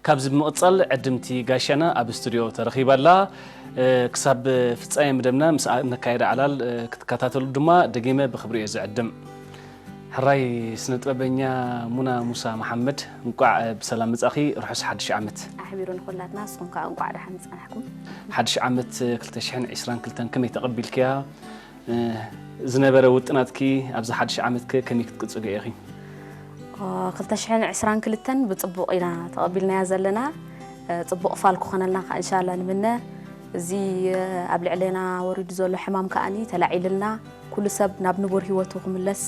ካብዚ ብምቕጻል ዕድምቲ ጋሻና ኣብ ስቱድዮ ተረኺባ ኣላ። ክሳብ ፍጻሜ መደብና ምስ ነካየዳ ዕላል ክትከታተሉ ድማ ደጊመ ብኽብሪ እየ ዝዕድም። ሕራይ ስነ ጥበበኛ ሙና ሙሳ መሓመድ፣ እንቋዕ ብሰላም መጻኺ። ርሑስ ሓድሽ ዓመት። ኣሕቢሩ ንኹላትና፣ ንስኹም ከኣ እንቋዕ ደሓን ጸናሕኩም። ሓድሽ ዓመት ክልተ ሽሕን ዕስራን ክልተን ከመይ ተቐቢልክያ? ዝነበረ ውጥናትኪ ኣብዚ ሓድሽ ዓመትከ ከመይ ክትቅጽልዮ ኢኺ? ክልተ ሽሕን ዕስራን ክልተን ብጽቡቕ ኢና ተቐቢልናያ ዘለና። ጽቡቕ ፋል ክኾነልና ከኣ እንሻላ ንምነ። እዚ ኣብ ልዕሌና ወሪዱ ዘሎ ሕማም ከኣኒ ተላዒልልና፣ ኩሉ ሰብ ናብ ንቡር ህይወቱ ክምለስ፣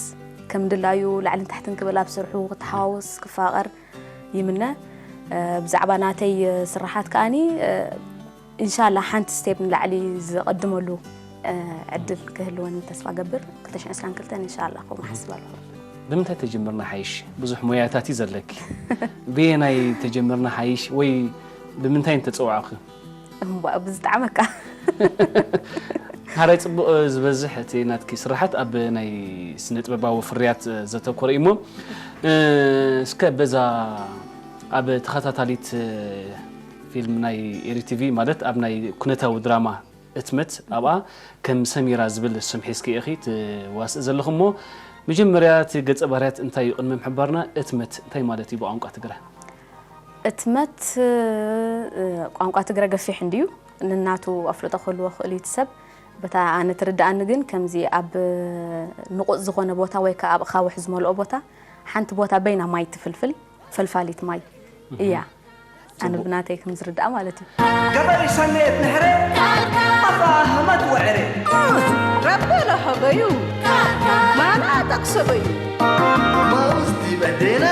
ከም ድላዩ ላዕልን ታሕትን ክብል፣ ኣብ ስርሑ ክተሓዋወስ፣ ክፋቐር ይምነ። ብዛዕባ ናተይ ስራሓት ከኣኒ እንሻላ ሓንቲ ስቴፕ ንላዕሊ ዝቐድመሉ ዕድል ክህልወኒ ተስፋ ገብር። ክልተ ሽሕን ዕስራን ክልተን እንሻላ ከምኡ ሓስብ ኣለኹ። ብምንታይ ተጀምርና ሓይሽ? ብዙሕ ሞያታት እዩ ዘለኪ። ብየናይ ተጀምርና ሓይሽ ወይ ብምንታይ እንተጸዋዕኺ? እምቧ ብዝጠዓመካ። ሓራይ ጽቡቕ ዝበዝሕ እቲ ናትኪ ስራሓት ኣብ ናይ ስነ ጥበባዊ ፍርያት ዘተኮረ እዩ እሞ፣ እስከ በዛ ኣብ ተኸታታሊት ፊልም ናይ ኤሪ ቲቪ፣ ማለት ኣብ ናይ ኩነታዊ ድራማ እትመት፣ ኣብኣ ከም ሰሚራ ዝብል ስም ሒዝኪ ኢኺ ትዋስእ ዘለኹ እሞ፣ መጀመርያ እቲ ገጸ ባህርያት እንታይ እዩ ቅድሚ ምሕባርና፣ እትመት እንታይ ማለት እዩ ብቋንቋ ትግረ? እትመት ቋንቋ ትግረ ገፊሕ እንድዩ፣ ንናቱ ኣፍልጦ ክህልዎ ክእል እዩ እቲ ሰብ። በታ ኣነ ትርድኣኒ ግን ከምዚ ኣብ ንቑጽ ዝኾነ ቦታ ወይ ከኣ ኣብ ኣኻውሕ ዝመልኦ ቦታ ሓንቲ ቦታ በይና ማይ ትፍልፍል ፈልፋሊት ማይ እያ። ኣነ ብናተይ ከም ዝርዳእ ማለት እዩ። ገበሪ ሰነየት ንሕረ ኣባ ህመት ወዕረ ረበለ ሐበዩ ማና ጠቅሰበዩ ማውዝ ዲበደና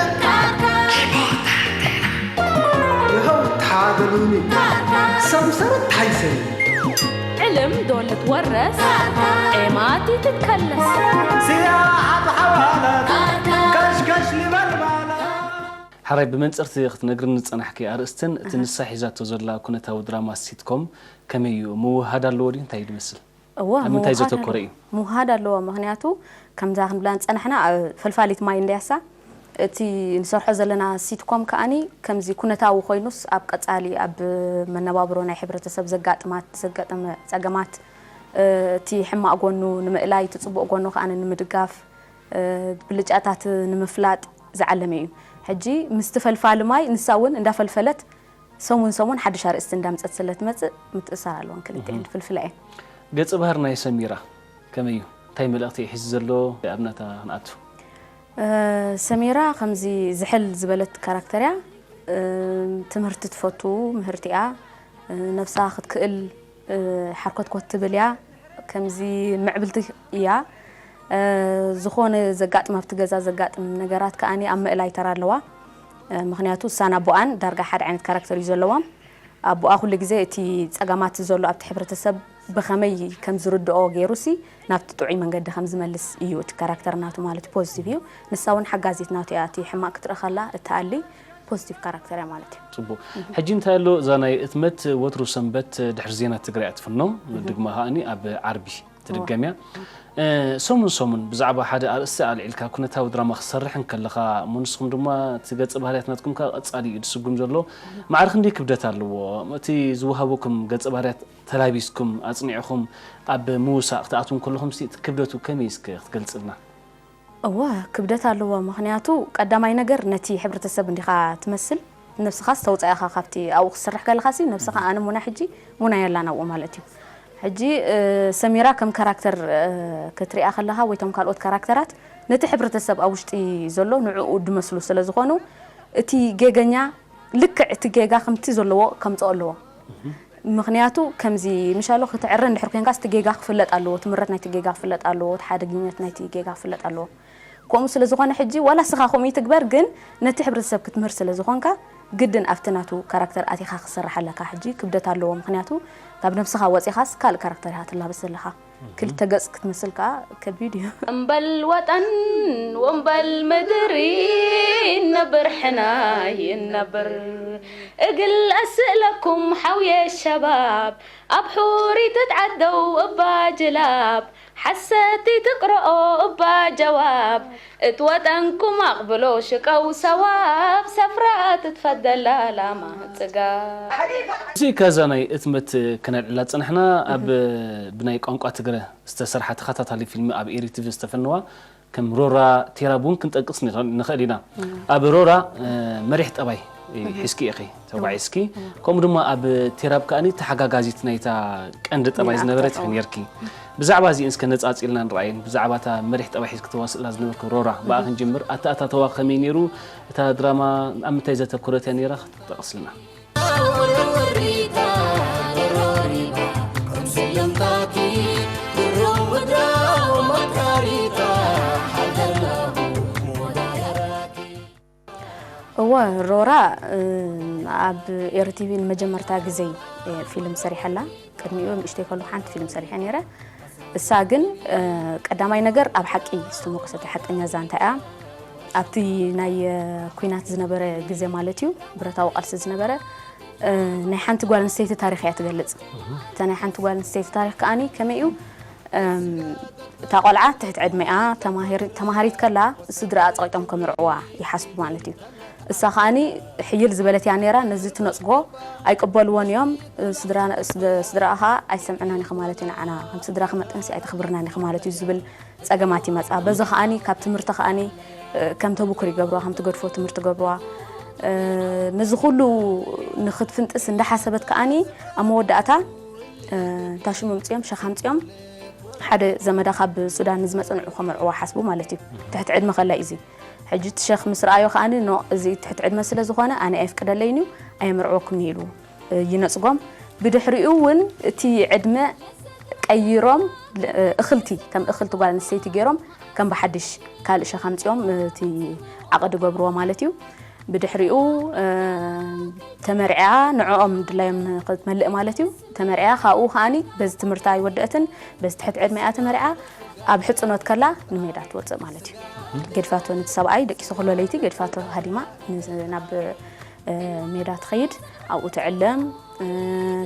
ይኸው ተሓገሉኒ ሰምሰረት ሓይሰኒ ዕልም ዶ ልትወረስ ዔማቲ ትትከለስ ስያ ኣብ ሓዋላት ከሽከሽ ልበል ማለት ሓራይ ብመንጽርቲ ክትነግርኒ ዝጸናሕኪ ኣርእስትን እቲ ንሳ ሒዛቶ ዘላ ኩነታዊ ድራማ ሲትኮም ከመይ እዩ? ምውህሃድ ኣለዎ ድዩ? እንታይ እዩ ዝመስል? እወ፣ ኣብ ምንታይ ምውህሃድ ዘተኮረ ኣለዎ። እዩ? ምውህሃድ ኣለዎ፣ ምኽንያቱ ከምዛ ክንብላ ዝጸናሕና፣ እ፣ ፈልፋሊት ማይ እንድያሳ፣ እቲ ንሰርሖ ዘለና ሲትኮም ከኣኒ ከምዚ ኩነታዊ ኮይኑስ ኣብ ቀጻሊ ኣብ መነባብሮ ናይ ሕብረተሰብ ዘጋጥማት፣ ዘጋጠመ ጸገማት፣ እ፣ እቲ ሕማቕ ጎኑ ንምእላይ፣ እቲ ጽቡቕ ጎኑ ከኣ ንምድጋፍ፣ እ፣ ብልጫታት ንምፍላጥ ዝዓለመ እዩ። ሕጂ ምስቲ ፈልፋሊ ማይ ንሳ እውን እንዳፈልፈለት ሰሙን ሰሙን ሓድሽ ኣርእስቲ እንዳምጸት ስለ ትመጽእ ምትእሳር ኣለወን ክልቲኤን እህ። ፍልፍላ እየን። ገጸ ባህሪ ናይ ሰሚራ ከመይ እዩ? እንታይ መልእኽቲ እዩ ሒዙ ዘሎ? ኣብ ናታ ክንኣቱ። እ፣ ሰሚራ ከምዚ ዝሕል ዝበለት ካራክተር እያ። እ፣ ትምህርቲ ትፈቱ ምህርቲ እያ። እ፣ ነብሳ ክትክእል፣ እ፣ ሓርኮትኮት ትብል እያ። ከምዚ ምዕብልቲ እያ። እ፣ ዝኾነ ዘጋጥም፣ ኣብቲ ገዛ ዘጋጥም ነገራት ከኣኒ ኣብ ምእላይ ተራ ኣለዋ። እ፣ ምኽንያቱ እሳን ኣቦኣን ዳርጋ ሓደ ዓይነት ካራክተር እዩ ዘለዎም። ኣቦኣ ኩሉ ግዜ እቲ ጸገማት ዘሎ ኣብቲ ሕብረተሰብ ብኸመይ ከም ዝርድኦ ገይሩሲ ናብቲ ጥዑይ መንገዲ ከም ዝመልስ እዩ እቲ ካራክተር ናቱ ማለት ፖዚቲቭ እዩ። ንሳ እውን ሓጋዚት ናቱ እያ። እቲ ሕማቕ ክትርኢ ከላ እትኣሊ ፖዚቲቭ ካራክተር እያ ማለት እዩ። ጽቡቕ። ሕጂ እንታይ ኣሎ፣ እዛ ናይ እትመት ወትሩ ሰንበት ድሕሪ ዜና ትግራይ እያ ትፍኖ፣ እህ። ድግማ ከኣኒ ኣብ ዓርቢ ትድገም እያ። እዋ። እ፣ ሰሙን ሰሙን ብዛዕባ ሓደ ኣርእስቲ ኣልዒልካ ኩነታዊ ድራማ ክትሰርሕ እንከለኻ፣ እሞ ንስኹም ድማ እቲ ገጸ ባህርያት ናትኩም ከኣ ቀጻሊ እዩ ዝስጉም ዘሎ። ማዕረ ክንደይ ክብደት ኣለዎ? እቲ ዝወሃበኩም ገጸ ባህርያት ተላቢስኩም፣ ኣጽኒዕኹም ኣብ ምውሳእ ክትኣትዉ እንከለኹም፣ እስቲ እቲ ክብደቱ ከመይ እስከ ክትገልጽልና? እወ፣ ክብደት ኣለዎ። ምኽንያቱ ቀዳማይ ነገር ነቲ ሕብረተሰብ እንዲኻ ትመስል፣ ነብስኻስ ተውጻእ ኢኻ ካብቲ ኣብኡ ክትሰርሕ ከለኻሲ፣ ነብስኻ ኣነ ሙና ሕጂ ሙና የላን ኣብኡ ማለት እዩ። ሕጂ፣ እ፣ ሰሚራ ከም ካራክተር፣ እ፣ ክትሪኣ ከለኻ ወይ እቶም ካልኦት ካራክተራት ነቲ ሕብረተሰብ ኣብ ውሽጢ ዘሎ ንዕኡ ድመስሉ ስለ ዝኾኑ፣ እቲ ጌገኛ ልክዕ እቲ ጌጋ ከምቲ ዘለዎ ከምጽኦ ኣለዎ። ምኽንያቱ ከምዚ ምሻሎ ክትዕረ እንድሕር ኮንካስ እቲ ጌጋ ክፍለጥ ኣለዎ፣ እቲ ምረት ናይቲ ጌጋ ክፍለጥ ኣለዎ፣ እቲ ሓደገኛት ናይቲ ጌጋ ክፍለጥ ኣለዎ። ከምኡ ስለ ዝኾነ ሕጂ ዋላ እስኻ ከምኡ ይትግበር፣ ግን ነቲ ሕብረተሰብ ክትምህር ስለ ዝኾንካ ግድን ኣብቲ ናቱ ካራክተር ኣቲኻ ክሰርሕ ኣለካ። ሕጂ ክብደት ኣለዎ፣ ምኽንያቱ ካብ ነብስኻ ወጺኻስ ካልእ ካራክተር ኢኻ ትላበስ ዘለኻ። ክልተ ገጽ ክትመስል ከኣ ከቢድ እዩ። እምበል ወጠን ወእምበል ምድሪ ነብር ሕናይ ነብር እግል ኣስእለኩም ሓውየ ሸባብ ኣብ ሑሪት ትዓደው እባ ጅላብ حسيتي تقرأوا أبا جواب، اتوطنكم أقبلوا شقوا ثواب، سفرات تفضل لا ما تقاب. እዚ ከዛ ናይ እትመት ክነልዕላ ጽንሕና ኣብ ብናይ ቋንቋ ትግረ ዝተሰርሓ ተኸታታሊ ፊልሚ ኣብ ኤሪ ቲቪ ዝተፈነዋ ከም ሮራ ቴራብ እውን ክንጠቅስ ንኽእል ንኽእል ኢና። ኣብ ሮራ መሪሕ ጠባይ ሒዝኪ ኢኺ ተጓዒዝኪ። ከምኡ ድማ ኣብ ቴራብ ከኣኒ ተሓጋጋዚት ናይታ ቀንዲ ጠባይ ዝነበረት ኢኺ ነርኪ። ብዛዕባ እዚእን እስከ ነጻጺልና ንረኣየን። ብዛዕባ እታ መሪሕ ጠባይ ሒዝኪ ተዋስእላ ዝነበርኪ ሮራ ብኣ ክንጅምር። ኣተኣታተዋ ከመይ ነይሩ? እታ ድራማ ኣብ ምንታይ ዘተኮረት እያ ነይራ? ክትጠቕስልና። እወ ሮራ ኣብ ኤርቲቪ ንመጀመርታ ግዜ ፊልም ሰሪሐላ። ቅድሚኡ ንእሽተይ ከለኹ ሓንቲ ፊልም ሰሪሐ ነይረ። እሳ ግን ቀዳማይ ነገር ኣብ ሓቂ ዝተሞከሰት ሓቀኛ ዛንታ እያ። ኣብቲ ናይ ኲናት ዝነበረ ግዜ ማለት እዩ፣ ብረታዊ ቃልሲ ዝነበረ ናይ ሓንቲ ጓል ኣንስተይቲ ታሪኽ እያ ትገልጽ። እታ ናይ ሓንቲ ጓል ኣንስተይቲ ታሪኽ ከኣኒ ከመይ እዩ? እታ ቆልዓ ትሕቲ ዕድመኣ ተማሃሪት ከላ ስድራኣ ጸቒጦም ከምርዕዋ ይሓስቡ ማለት እዩ። እሳ ከኣኒ ሕይል ዝበለት እያ ነይራ። ነዚ ትነጽጎ ኣይቅበልዎን እዮም። ስድራኣ ከኣ ኣይሰምዕናን ኢኺ ማለት እዩ፣ ንዓና ከም ስድራኺ መጠንሲ ኣይተኽብርናን ኢኺ ማለት እዩ ዝብል ጸገማት ይመጻ። በዚ ከኣኒ ካብ ትምህርቲ ከኣኒ ከም ተብኩር ይገብርዋ፣ ከም ትገድፎ ትምህርቲ ይገብርዋ። ነዚ ኩሉ ንኽትፍንጥስ እንዳሓሰበት ከኣኒ ኣብ መወዳእታ እንታ ሽም ኣምጺኦም ሸኽ ኣምጺኦም ሓደ ዘመዳ ካብ ሱዳን ንዝመጸ ንዑ ከመርዕዋ ሓስቡ ማለት እዩ። ትሕቲ ዕድመ ከላ እዩ እዚ። ሕጂ እቲ ሸኽ ምስ ረኣዮ ከኣ ኖ እዚ ትሕቲ ዕድመ ስለ ዝኾነ ኣነ ኣየፍቅደለይን እዩ ኣየምርዕወኩምን እዩ ኢሉ ይነጽጎም። ብድሕሪኡ እውን እቲ ዕድመ ቀይሮም እኽልቲ ከም እኽልቲ ጓል ኣንስተይቲ ገይሮም ከም ብሓድሽ ካልእ ሸኽ ኣምጺኦም እቲ ዓቐዲ ገብርዎ ማለት እዩ። ብድሕሪኡ ተመርዕያ ንዕኦም ድላዮም ንክትመልእ ማለት እዩ። ተመርዕያ ካብኡ ከኣኒ በዚ ትምህርታ ኣይወደአትን በዚ ትሕቲ ዕድመ እያ ተመርዕያ ኣብ ሕፅኖት ከላ ንሜዳ ትወፅእ ማለት እዩ። ገዲፋቶ ነቲ ሰብኣይ ደቂሱ ኩሎ ለይቲ ገዲፋቶ ሃዲማ ናብ ሜዳ ትኸይድ ኣብኡ ትዕለም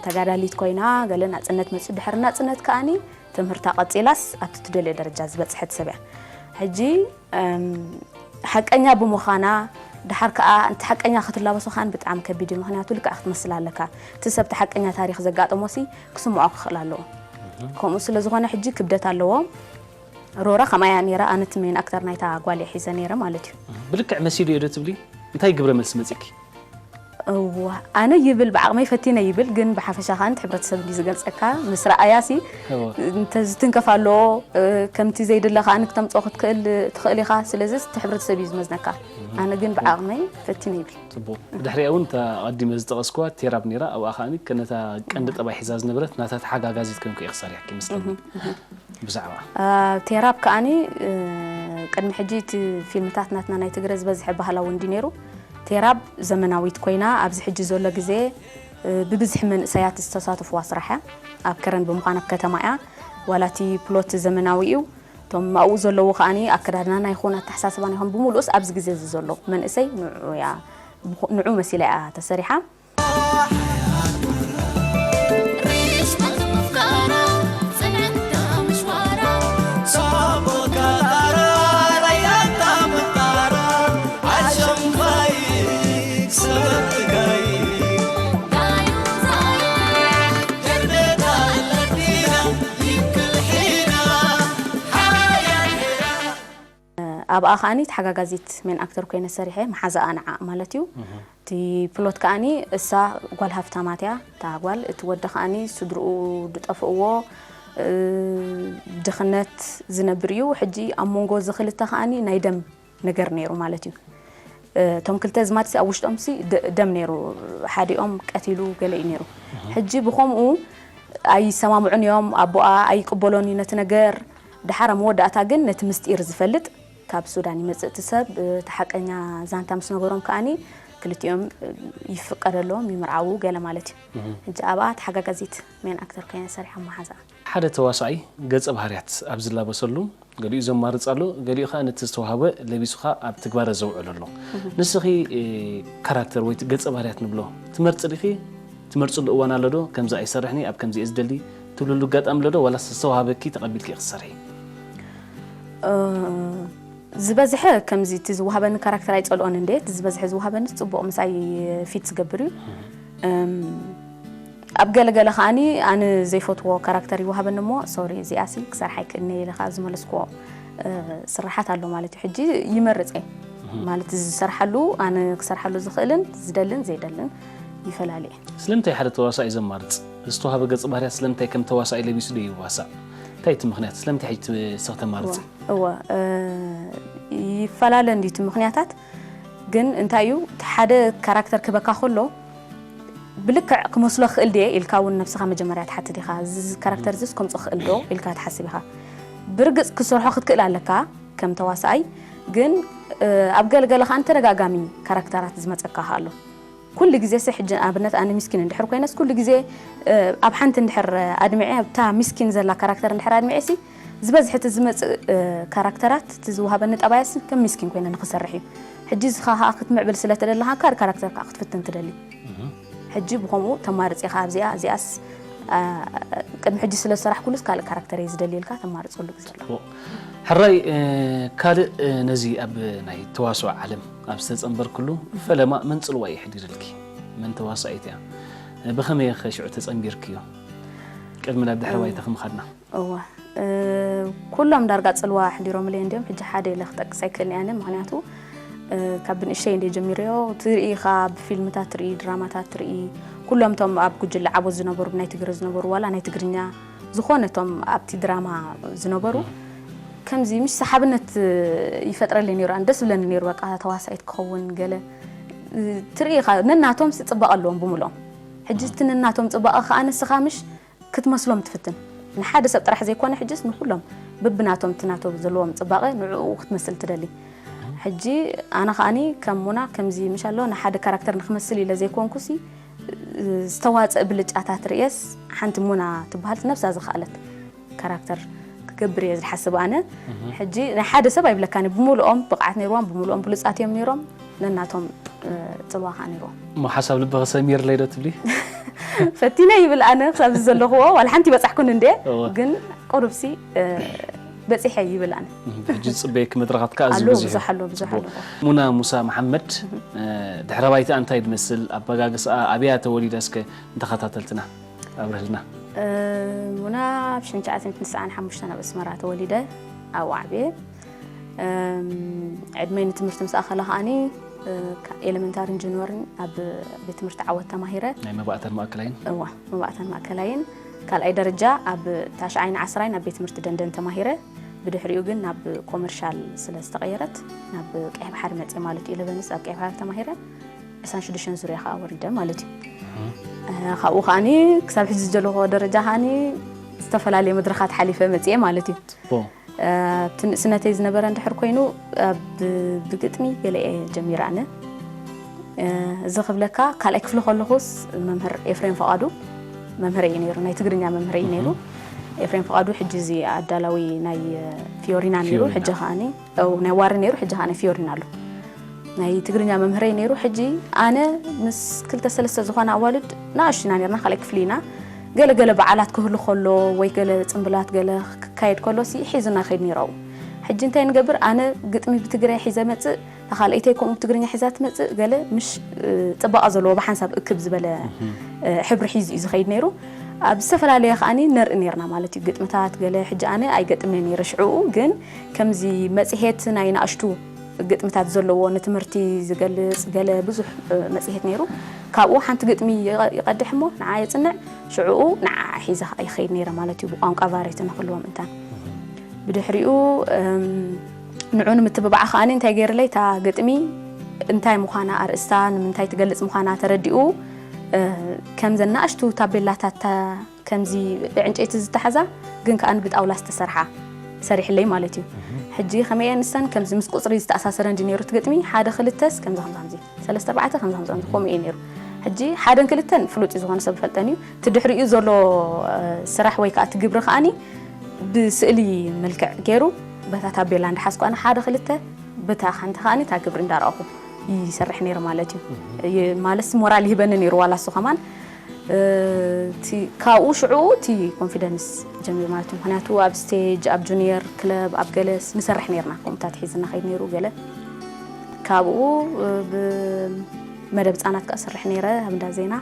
ተጋዳሊት ኮይና ገለ ናፅነት መፅኡ ድሕሪ ናፅነት ከኣኒ ትምህርታ ቀፂላስ ኣብቲ ትደልዮ ደረጃ ዝበፅሐት ሰብ እያ። ሕጂ ሓቀኛ ብምዃና ድሓር ከዓ እቲ ሓቀኛ ክትላበሶ ከዓ ብጣዕሚ ከቢድ እዩ። ምክንያቱ ልክዕ ክትመስል ኣለካ። እቲ ሰብ እቲ ሓቀኛ ታሪክ ዘጋጠሞ ሲ ክስምዖ ክኽእል ኣለዎ። ከምኡ ስለ ዝኾነ ሕጂ ክብደት ኣለዎ። ሮራ ከምኣ እያ ነይራ። ኣነ እቲ ሜን ኣክተር ናይታ ጓል እየ ሒዘ ነይረ ማለት እዩ። ብልክዕ መሲሉ እየ ዶ ትብሊ? እንታይ ግብረ መልሲ መፂእኪ? እዋ ኣነ ይብል ብዓቕመይ ፈቲነ ይብል ግን ብሓፈሻ ከዓ እቲ ሕብረተሰብ እንዲ ዝገልፀካ ምስ ረኣያ ሲ እንተዝትንከፍ ኣለዎ ከምቲ ዘይድለ ከዓ ንክተምፅኦ ክትክእል ትኽእል ኢኻ። ስለዚ እቲ ሕብረተሰብ እዩ ዝመዝነካ። ኣነ ግን ብዓቕመይ ፈቲነ ይብል። ፅቡቅ። ብድሕሪኣ እውን እታ ኣቐዲመ ዝጠቐስኩዋ ቴራብ ነይራ። ኣብኣ ከዓ ነታ ቀንዲ ጠባይ ሒዛ ዝነበረት ናታ ተሓጋጋዚት ኮንኩ እየ ክሰርሕ ይመስለኒ። ብዛዕባ ቴራብ ከኣኒ ቅድሚ ሕጂ እቲ ፊልምታት ናትና ናይ ትግረ ዝበዝሐ ባህላዊ እንዲ ነይሩ። ቴራብ ዘመናዊት ኮይና ኣብዚ ሕጂ ዘሎ ግዜ ብብዝሒ መንእሰያት ዝተሳተፍዋ ስራሕ እያ። ኣብ ከረን ብምዃን ኣብ ከተማ እያ። ዋላ እቲ ፕሎት ዘመናዊ እዩ። እቶም ኣብኡ ዘለዉ ከኣኒ ኣከዳድናና ይኹን ኣተሓሳስባና ይኹን ብምሉእስ ኣብዚ ግዜ እዚ ዘሎ መንእሰይ ንዑ እያ ንዑ መሲላ እያ ተሰሪሓ። ኣብኣ ከዓኒ ተሓጋጋዚት ሜን ኣክተር ኮይነ ሰሪሐ መሓዛኣ ንዓ ማለት እዩ። እቲ ፕሎት ከዓኒ እሳ ጓል ሃፍታማት እያ። እታ ጓል እቲ ወዲ ከዓኒ ስድርኡ ዝጠፍእዎ ድኽነት ዝነብር እዩ። ሕጂ ኣብ መንጎ እዚ ክልተ ከዓኒ ናይ ደም ነገር ነይሩ ማለት እዩ። እቶም ክልተ ኣዝማድሲ ኣብ ውሽጦምሲ ደም ነይሩ። ሓዲኦም ቀቲሉ ገለ እዩ ነይሩ። ሕጂ ብኸምኡ ኣይሰማምዑን እዮም። ኣቦኣ ኣይቅበሎን እዩ ነቲ ነገር። ደሓር ኣብ መወዳእታ ግን ነቲ ምስጢር ዝፈልጥ ካብ ሱዳን ይመጽእ እቲ ሰብ። እቲ ሓቀኛ ዛንታ ምስ ነገሮም ከኣኒ ክልቲኦም ይፍቀደሎም ይምርዓዉ ገለ ማለት እዩ። ሕጂ ኣብኣ ተሓጋጋዚት ሜን ኣክተር ኮይነ ሰሪሓ መሓዛኣ። ሓደ ተዋሳኣይ ገጸ ባህርያት ኣብ ዝላበሰሉ ገሊኡ ዘማርጽ ኣሎ፣ ገሊኡ ኸኣ ነቲ ዝተዋህበ ለቢሱ ኸኣ ኣብ ትግባረ ዘውዕሎ ኣሎ። ንስኺ ካራክተር ወይ ገጸ ባህርያት ንብሎ ትመርጺ ዲኺ? ትመርጽሉ እዋን ኣሎ ዶ? ከምዚ ኣይሰርሕን እየ፣ ኣብ ከምዚ እየ ዝደሊ ትብልሉ ኣጋጣሚ ኣሎ ዶ? ዋላስ ዝተዋህበኪ ተቐቢልኪ ኢኺ ትሰርሒ? ዝበዝሐ ከምዚ እቲ ዝወሃበኒ ካራክተር ኣይጸልኦን እንዴ፣ እቲ ዝበዝሐ ዝወሃበኒ ጽቡቕ ምሳይ ፊት ዝገብር እዩ። እም፣ ኣብ ገለገለ ከኣኒ ኣነ ዘይፈትዎ ካራክተር ይወሃበኒ እሞ፣ ሶሪ፣ እዚኣሲ ክሰርሓ ኣይክእልን'የ ኢለ ከኣ ዝመለስክዎ፣ እ፣ ስርሓት ኣሎ ማለት እዩ። ሕጂ ይመርጽ እየ። ማለት ዝሰርሓሉ፣ ኣነ ክሰርሓሉ ዝኽእልን ዝደልን ዘይደልን ይፈላሊ እየ። ስለምንታይ ሓደ ተዋሳኢ ዘማርጽ? ዝተዋህበ ገጸ ባህርያት ስለምንታይ ከም ተዋሳኢ ለቢሱ ዶ ይዋሳእ? እንታይ እቲ ምኽንያት? ስለምንታይ ሕጂ ትሰኽ ተማርጺ? እወ፣ እወ፣ እ፣ ይፈላለ እንድዩ እቲ ምኽንያታት። ግን እንታይ እዩ፣ እቲ ሓደ ካራክተር ክህበካ ከሎ፣ ብልክዕ ክመስሎ ክእል ድየ ኢልካ እውን ነብስኻ መጀመርያ ትሓትት ኢኻ። እዚ ካራክተር እዚስ ከምጽኦ ክእል ዶ ኢልካ ትሓስብ ኢኻ። ብርግጽ ክትሰርሖ ክትክእል ኣለካ ከም ተዋሳኣይ፣ ግን፣ እ፣ ኣብ ገለገለ ከኣ ተደጋጋሚ ካራክተራት ዝመጸካ ከኣ ኣሎ። ኩሉ ግዜ ሲ ሕጂ ኣብነት ኣነ ሚስኪን እንድሕር ኮይነስ ኩሉ ግዜ፣ እ፣ ኣብ ሓንቲ እንድሕር ኣድሚዐ፣ ኣብታ ሚስኪን ዘላ ካራክተር እንድሕር ኣድሚዐ ሲ ዝበዝሕ እቲ ዝመጽእ፣ እ፣ ካራክተራት እቲ ዝወሃበኒ ጠባያስ ከም ሚስኪን ኮይነ ንኽሰርሕ እዩ። ሕጂ እዚ ኸኣ ክትምዕብል ስለ ተደለኻ ካልእ ካራክተር ከኣ ክትፍትን ትደሊ። ሕጂ ብኸምኡ ተማርጺ ኢኻ ኣብዚኣ፣ እዚኣስ፣ ኣ፣ ቅድሚ ሕጂ ስለ ዝሰራሕኩሉስ ካልእ ካራክተር እየ ዝደሊ ኢልካ ተማርጸሉ ግዜ ኣሎ። ጽቡቕ። ሕራይ፣ እ፣ ካልእ፣ እ፣ ነዚ ኣብ ናይ ተዋስኦ ዓለም ኣብ ዝተጸንበርክሉ ፈለማ መን ጽልዋ የሕዲርልኪ? መን ተዋሳኢት እያ? እ፣ ብኸመይ ኸ ሽዑ ተጸንቢርክዮ? ቅድሚ ናብ ድሕሪ ባይታ ከምኻድና። እወ፣ እ፣ ኩሎም ዳርጋ ጽልዋ ኣሕዲሮምለይ እንድዮም። ሕጂ ሓደ ኢለ ክጠቅስ ኣይክእልን እየ ኣነ፣ ምኽንያቱ፣ እ፣ ካብ ብንእሽተይ እንድየ ጀሚረዮ። ትርኢ ኢኻ፣ ብፊልምታት ትርኢ፣ ድራማታት ትርኢ፣ ኩሎም እቶም ኣብ ጉጅለ ዓቦት ዝነበሩ፣ ብናይ ትግረ ዝነበሩ፣ ዋላ ናይ ትግርኛ፣ ዝኾነ እቶም ኣብቲ ድራማ ዝነበሩ፣ ከምዚ ምሽ ሰሓብነት ይፈጥረለይ ነይሩ። ኣነ ደስ ዝብለኒ ነይሩ፣ በቃ ተዋሳኢት ክኸውን ገለ፣ እ፣ ትርኢ ኢኻ፣ ነናቶም ሲ ጽባቐ ኣለዎም ብምልኦም። ሕጂ እቲ ነናቶም ጽባቐ ከኣ ንስኻ ምሽ ክትመስሎም ትፍትን። ንሓደ ሰብ ጥራሕ ዘይኮነ፣ ሕጅስ ንኹሎም በብናቶም እቲ ናቶም ዘለዎም ጽባቐ ንዕኡ ክትመስል ትደሊ። ሕጂ ኣነ ከኣኒ ከም ሙና ከምዚ ምሽ ኣሎ፣ ንሓደ ካራክተር ንክመስል ኢለ ዘይኮንኩሲ፣ ዝተዋጽእ ብልጫታት ርእየስ፣ ሓንቲ ሙና ትበሃል ነብሳ ዝኸኣለት ካራክተር ክገብር እየ ዝሓስብ ኣነ። ሕጂ ናይ ሓደ ሰብ ኣይብለካን፣ ብምልኦም ብቕዓት ነይርዎም፣ ብምልኦም ብሉጻት እዮም ነይሮም። ነናቶም፣ እ፣ ጽልዋ ከኣ ነይርዎም። እሞ ሓሳብ ልብኺ ሰሚርለይ ዶ ትብሊ? ፈቲነ ይብል ኣነ፣ ክሳብ እዚ ዘለኽዎ ዋላ ሓንቲ ይበጻሕኩን እንዴ፣ እወ። ግን ቁሩብሲ፣ እ፣ በጺሐ ይብል ኣነ። እም፣ ሕጂ ዝጽበየኪ መድረኻት ከኣ ኣሎ፣ ዝብዝሕ እዩ። ብዙሕ ኣሎ፣ ብዙሕ ጽቡቕ። ኣሎ። ሙና ሙሳ መሓመድ፣ እ፣ ድሕረ ባይታ እንታይ ትመስል? ኣበጋግስኣ ኣበያ ተወሊዳ? እስከ ንተኸታተልትና ኣብርህልና። እ፣ ሙና ኣብ ሽሕን ትሽዓተ ሚእትን ትስዓን ሓሙሽተን ኣብ ኣስመራ ተወሊደ፣ ኣብኡ ዓብየ። እም፣ ዕድመይ ንትምህርቲ ምስ ኣኸለ ከኣኒ፣ እ፣ ካ-፣ ኤለመንታርን ጁኒዮርን ኣብ ቤት ትምህርቲ ዓወት ተማሂረ። ናይ መባእታን ማእከላይን? እዋ፣ መባእታን ማእከላይን። ካልኣይ ደረጃ ኣብ ታሽዓይን ዓስራይን ኣብ ቤት ትምህርቲ ደንደን ተማሂረ። ብድሕሪኡ ግን ናብ ኮመርሻል ስለ ዝተቐየረት፣ ናብ ቀይሕ ባሕሪ መጽየ ማለት እዩ። ኢለቨንስ ኣብ ቀይሕ ባሕሪ ተማሂረ፣ ዕስራን ሽዱሽተን ዙርያ ከኣ ወሪደ ማለት እዩ። እ፣ ካብኡ ከኣኒ ክሳብ ሕጂ ዘለኹዎ ደረጃ ከኣኒ ዝተፈላለየ መድረኻት ሓሊፈ መጽየ ማለት እዩ። ጽቡቕ። እ፣ ኣብቲ ንእስነተይ ዝነበረ እንድሕር ኮይኑ፣ ኣብ፣ ብግጥሚ ገለ እየ ጀሚረ ኣነ። እ፣ እዚ ክብለካ፣ ካልኣይ ክፍሊ ከለኹስ መምህር ኤፍሬም ፍቓዱ መምህረይ እዩ ነይሩ፣ ናይ ትግርኛ መምህረይ እዩ ነይሩ። እህ። ኤፍሬም ፍቓዱ ሕጂ እዚ ኣዳላዊ ናይ፣ እ፣ ፊዮሪና ነይሩ፣ ፊዮሪና። ሕጂ ከኣኒ፣ ኦ፣ ናይ ዋሪ ነይሩ፣ ሕጂ ከኣ ናይ ፊዮሪና ኣሎ። ናይ ትግርኛ መምህረይ ነይሩ። ሕጂ ኣነ ምስ ክልተ ሰለስተ ዝኾና ኣዋልድ ንኣሽቱ ኢና ነይርና፣ ካልኣይ ክፍሊ ኢና። ገለ ገለ በዓላት ክህሉ ከሎ ወይ ገለ ጽምብላት ገለ ክካየድ ከሎ ሲ ሒዙና ይኸይድ ነይሩ ኣብኡ። ሕጂ እንታይ ንገብር? ኣነ ግጥሚ ብትግረ ሒዘ መጽእ፣ እታ ካልኣይተይ ከምኡ ብትግርኛ ሒዛ ትመጽእ፣ ገለ ምሽ፣ እ፣ ጽባቐ ዘለዎ ብሓንሳብ እክብ ዝበለ፣ እህ። እ፣ ሕብሪ ሒዙ እዩ ዝኸይድ ነይሩ። ኣብ ዝተፈላለየ ከኣኒ ነርኢ ነይርና ማለት እዩ፣ ግጥምታት ገለ። ሕጂ ኣነ ኣይገጥምን ነይረ ሽዕኡ፣ ግን ከምዚ መጽሔት ናይ ንኣሽቱ ግጥምታት ዘለዎ ንትምህርቲ ዝገልጽ ገለ ብዙሕ፣ እ፣ መጽሔት ነይሩ። ካብኡ ሓንቲ ግጥሚ ይቐ-፣ ይቐድሕ እሞ ንዓ የጽንዕ፣ ሽዕኡ ንዓ ሒዘ ከኣ ይኸይድ ነይረ ማለት እዩ፣ ብቋንቋ ቫሬቲ ንኽህልዎ ምእንታን። ብድሕሪኡ፣ እም፣ ንዑ ንምትብባዕ ከኣኒ እንታይ ገይርለይ፣ እታ ግጥሚ እንታይ ምዃና፣ ኣርእስታ ንምንታይ ትገልጽ ምዃና ተረዲኡ፣ እ፣ ከምዘን ንኣሽቱ ታቤላታት፣ እታ ከምዚ ብዕንጨይቲ ዝተሓዛ ግን ከኣ ብጣውላ ዝተሰርሓ ሰሪሕለይ ማለት እዩ። እህ። ሕጂ ከመይ እየን ንሰን ከምዚ ምስ ቁጽሪ ዝተኣሳሰረ እንዲ ነይሩ እቲ ግጥሚ፣ ሓደ ክልተስ ከምዚ ከምዚ ከምዚ፣ ሰለስተ ኣርባዕተ ከምዚ ከምዚ ከምዚ፣ ከምኡ እዩ ነይሩ። ሕጂ ሓደን ክልተን ፍሉጥ እዩ፣ ዝኾነ ሰብ ይፈልጠን እዩ። እቲ ድሕሪኡ ዘሎ፣ እ፣ ስራሕ ወይ ከኣ እቲ ግብሪ ከኣኒ ብስእሊ መልክዕ ገይሩ በታ ታቤላ እንዳሓዝኩ ኣነ ሓደ ክልተ፣ በታ ሓንቲ ከኣኒ እታ ግብሪ እንዳረኣኹ ይሰርሕ ነይሩ ማለት እዩ። እህ። ይ-፣ ማለትሲ ሞራል ይህበኒ ነይሩ ዋላ እሱ ከማን። እቲ ካብኡ ሽዑ እቲ ኮንፊደንስ ጀሚሩ ማለት እዩ። ምክንያቱ ኣብ ስቴጅ፣ ኣብ ጁኒየር ክለብ፣ ኣብ ገለስ ንሰርሕ ነርና፣ ከምኡታት ሒዝና ከይድ ነይሩ። ገለ ካብኡ ብመደብ ህፃናት ከዓ ሰርሕ ነይረ ኣብ እንዳ ዜና።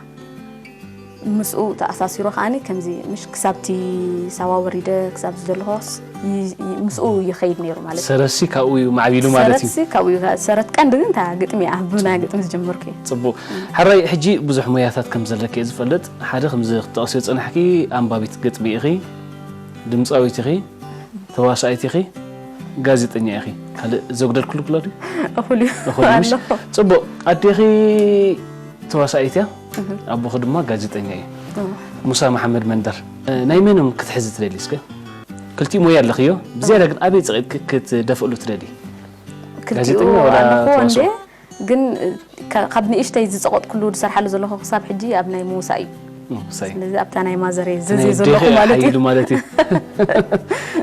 ምስኡ ተኣሳሲሮ ከዓኒ ከምዚ ምሽ ክሳብቲ ሳዋ ወሪደ ክሳብ ዘለኹስ ምስኡ ይኸይድ ነይሩ ማለት እዩ። ሰረሲ ካብኡ እዩ ማዕቢሉ ማለት እዩ። ሰረትሲ ካብኡ እዩ። ሰረት ቀንዲ ግን እታ ግጥሚ እያ፣ ብናይ ግጥሚ ዝጀመርኩ እዩ። ፅቡቅ። ሕራይ ሕጂ ብዙሕ ሞያታት ከም ዘለኪ እየ ዝፈልጥ። ሓደ ከምዚ ክትጠቕስዮ ዝጸናሕኪ ኣንባቢት ግጥሚ ኢኺ፣ ድምጻዊት ኢኺ፣ ተዋሳኢት ኢኺ፣ ጋዜጠኛ ኢኺ። ካልእ ዘጉደልኩሉ ኣሎ ድዩ? እኹል እዩ። እኹል እዩ፣ ምሽ? ኣሎ። ጽቡቕ። ኣዴኺ ተዋሳኢት እያ፣ እህ። ኣቦኺ ድማ ጋዜጠኛ እዩ። እህ። ሙሳ መሓመድ መንደር። እ፣ ናይ መኖም ክትሕዚ ትደሊ እስከ? ክልቲኡ ሞያ ኣለኽዮ፣ ብዝያዳ ግን ኣበይ ጸቒጥኪ ክትደፍእሉ ትደሊ? ክልቲኡ ጋዜጠኛ ወላ ኣለኹዎ እንዴ? ተዋስኦ? ግን፣ እ፣ ካ-፣ ካብ ንእሽተይ ዝጸቐጥኩሉ ዝሰርሓሉ ዘለኹ ክሳብ ሕጂ ኣብ ናይ ምውሳእ እዩ። ምውሳእ። ስለዚ ኣብታ ናይ ማዘር እየ ናይ ዘዝየ ዘለኹ ኣዴኺ ማለት እዩ። ሓይሉ ማለት እዩ።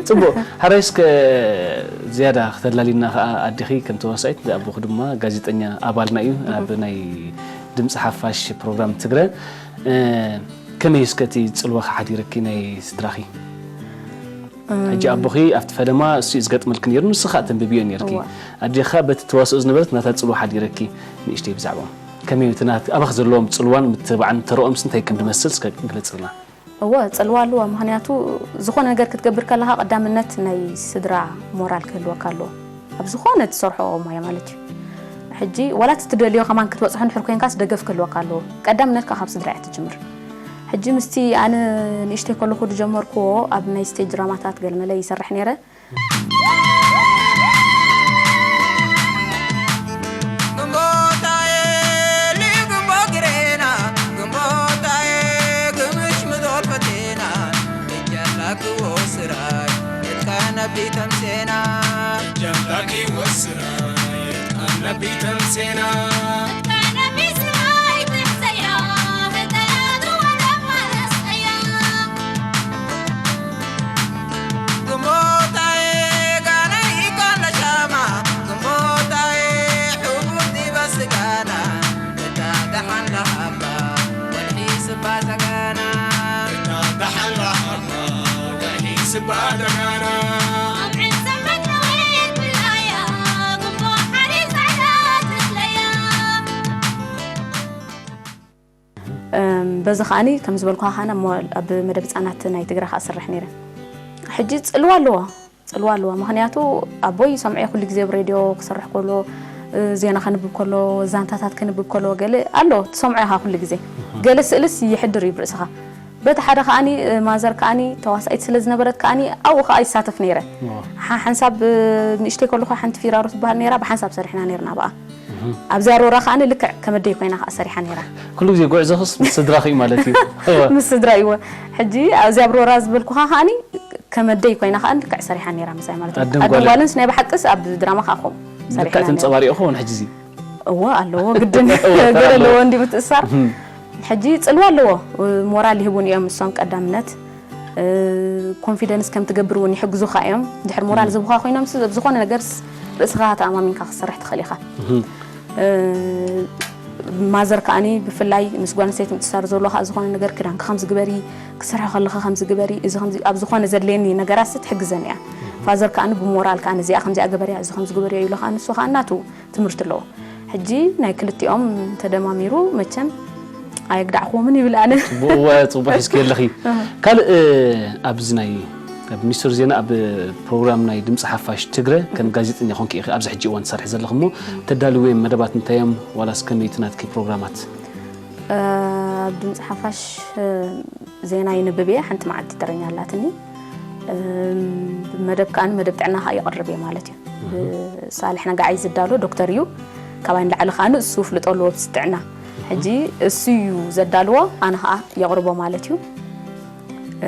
ጽቡቕ። ሕራይ እስከ ዝያዳ ክተላልይና ከኣ ኣዴኺ ከም ተዋሳኢት፣ ኣቦኺ ድማ ጋዜጠኛ ኣባልና እዩ፣ እህ። ኣብ ናይ ድምጺ ሓፋሽ ፕሮግራም ትግረ። እ፣ ከመይ እስከ እቲ ጽልዋ ሓዲርኪ ናይ ስድራኺ? ሕጂ ኣቦኺ ኣብቲ ፈለማ እሱ እዩ ዝገጥመልኪ ነይሩ፣ ንስኻ ተንብብዮ ነይርኪ። እዋ። ኣዴኻ በቲ ተዋስኦ ዝነበረት ናታ ጽልዋ ሓዲረኪ ንእሽተይ ብዛዕባኦም። ከመይ እዩ እቲ ናት-፣ ኣባኺ ዘለዎም ጽልዋን ምትብባዕን ተረኦምስ እንታይ ከም ዝመስል እስከ ግለጽልና። እወ፣ ጽልዋ ኣለዋ። ምኽንያቱ ዝኾነ ነገር ክትገብር ከለኻ ቀዳምነት ናይ ስድራ ሞራል ክህልወካ ኣለዎ። ኣብ ዝኾነ ትሰርሖ ሞያ ማለት እዩ። ሕጂ ዋላ እቲ ትደልዮ ከማን ክትበጽሖ እንድሕር ኮይንካስ ደገፍ ክህልወካ ኣለዎ። ቀዳምነት ከዓ ካብ ስድራ እያ ትጅምር። ሕጂ ምስቲ ኣነ ንእሽተይ ከለኹ ዝጀመርክዎ ኣብ ናይ ስቴጅ ድራማታት ገለመለ ይሰርሕ ነይረ። ግንቦታዬ፣ ግንቦት ግሬና፣ ግንቦታዬ፣ ግምሽ ምዶል ፈቴና፣ እጃላክዎ ስራይ፣ እትካ ነቢ ተምሴና። እጃላክዎ ስራይ፣ እትካ ነቢ ተምሴና። እትካ ነቢ ስራይ ትምሰያ፣ ህጠያቱ ወደማ ረስቀያ። ግንቦታዬ ጋነይ ኮነ ሻማ፣ ግንቦታዬ ሕቡን ዲበ ስጋና፣ እታ ደሓን ለሃባ ወልሒ ስባ ዘጋና። እታ ደሓን ለሃባ ወልሒ ስባ ዘጋና። ኣብ ዕንሰበት ነዊት ብላያ፣ ግንቦ ሓሪር ጻዕዳ ትስለያ። እም፣ በዚ ከዓኒ ከም ዝበልኩኻ ከዓኒ ኣብ መ-፣ ኣብ መደብ ህጻናት ናይ ትግረ ከኣ እሰርሕ ነይረ። ሕጂ ጽልዋ ኣለዎ፣ ጽልዋ ኣለዎ። ምኽንያቱ ኣቦይ ይሰምዖ እየ ኩሉ ግዜ ኣብ ሬድዮ ክሰርሕ ከሎ፣ እ፣ ዜና ከንብብ ከሎ፣ ዛንታታት ከንብብ ከሎ፣ ገለ ኣሎ ትሰምዖ ኢኻ ኩሉ ግዜ። እህ። ገለ ስእልስ ይሕድር እዩ ብርእስኻ። በቲ ሓደ ከዓኒ፣ እ፣ ማዘር ከዓኒ ተዋሳኢት ስለ ዝነበረት ከዓኒ ኣብኡ ከኣ ይሳተፍ ነይረ። ዋው። ሓ-፣ ሓንሳብ፣ እ፣ ንእሽተይ ከለኹ ሓንቲ ፊራሮ ትበሃል ነይራ፣ ብሓንሳብ ሰሪሕና ነይርና ብኣ። እህ። ኣብዚኣ ሮራ ከዓኒ ልክዕ ከመደይ ኮይና ከኣ ሰሪሓ ነይራ። ኩሉ ግዜ ጉዕዞኽስ ምስ ስድራኺ እዩ ማለት እዩ። እወ። ምስ ስድራ እይወ። ሕጂ ኣብዚኣ ሮራ ዝበልኩኻ ከዓኒ ከመደይ ኮይና ከዓኒ ልክዕ ሰሪሓ ነይራ ምሳይ ማለት እዩ። ኣደን ኣደን ጓልን። ጓልንስ ናይ ብሓቅስ ኣብ ድራማ ከኣ ኾም ልክዕ ሰሪሕና ነይራ። ተንጸባሪቑ ኾን ሕጂ እዚ። እወ ኣለዎ ግድን። እወ፣ ገለ ኣለዎ። ኣለዎ እንዲ ምትእሳር። እህ። ሕጂ ጽልዋ ኣለዎ። ሞራል ይህቡን እዮም እሶም ቀዳምነት። እ፣ ኮንፊደንስ ከም ትገብር እውን ይሕግዙኻ እዮም። ድሕር ሞራል እህ። ዝህቡኻ ኮይኖም ስ-፣ ኣብ ዝኾነ ነገርስ ርእስኻ ተኣማሚንካ ክትሰርሕ ትኽእል ኢኻ። እህ። እ፣ ማዘር ከኣኒ ብፍላይ ምስ ጓል ኣንስተይቲ ምትእሳር ዘሎ ከኣ ዝኾነ ነገር ክዳንኪ ከምዚ ግበሪ፣ ክትሰርሒ ከለኺ ከምዚ ግበሪ፣ እዚ ከምዚ ኣብ ዝኾነ ዘድልየኒ ነገራትስ ትሕግዘኒ እያ። እህ። ፋዘር ከኣኒ ብሞራል ከኣ ነዚኣ ከምዚኣ ግበርያ፣ እዚ ከምዚ ግበርዮ ኢሉ ከኣ ንሱ ከኣ ናቱ ትምህርቲ ኣለዎ። ሕጂ ናይ ክልቲኦም ተደማሚሩ መቸም ኣየግዳዕክዎምን ይብል ኣነ። ጽቡቕ፣ እወ፣ ጽቡቕ ሒዝኪ ኣለኺ። ኣሃ። ካልእ፣ እ፣ ኣብዚ ናይ፣ ኣብ ሚኒስትሪ ዜና፣ ኣብ ፕሮግራም ናይ ድምጺ ሓፋሽ ትግረ ከም ጋዜጠኛ ኮንኪ ኢኺ ኣብዚ ሕጂ እዋን ትሰርሒ ዘለኺ እሞ፣ ተዳልውዮም መደባት እንታይ እዮም? ዋላስ ከመይ እቲ ናትኪ ፕሮግራማት? እ፣ ኣብ ድምጺ ሓፋሽ፣ እ፣ ዜና ይንብብ እየ። ሓንቲ መዓልቲ ተረኛ ኣላትኒ። እም፣ መደብ ከኣ መደብ ጥዕና ከኣ የቕርብ እየ ማለት እዩ። እህ። ብሳልሕ ነጋዓይ ዝዳሎ ዶክተር እዩ። ካባይ ንላዕሊ ከኣ ንሱ ፍልጦ ኣለዎ ብዚ ጥዕና። ሕጂ እሱ እዩ ዘዳልዎ፣ ኣነ ከኣ የቕርቦ ማለት እዩ።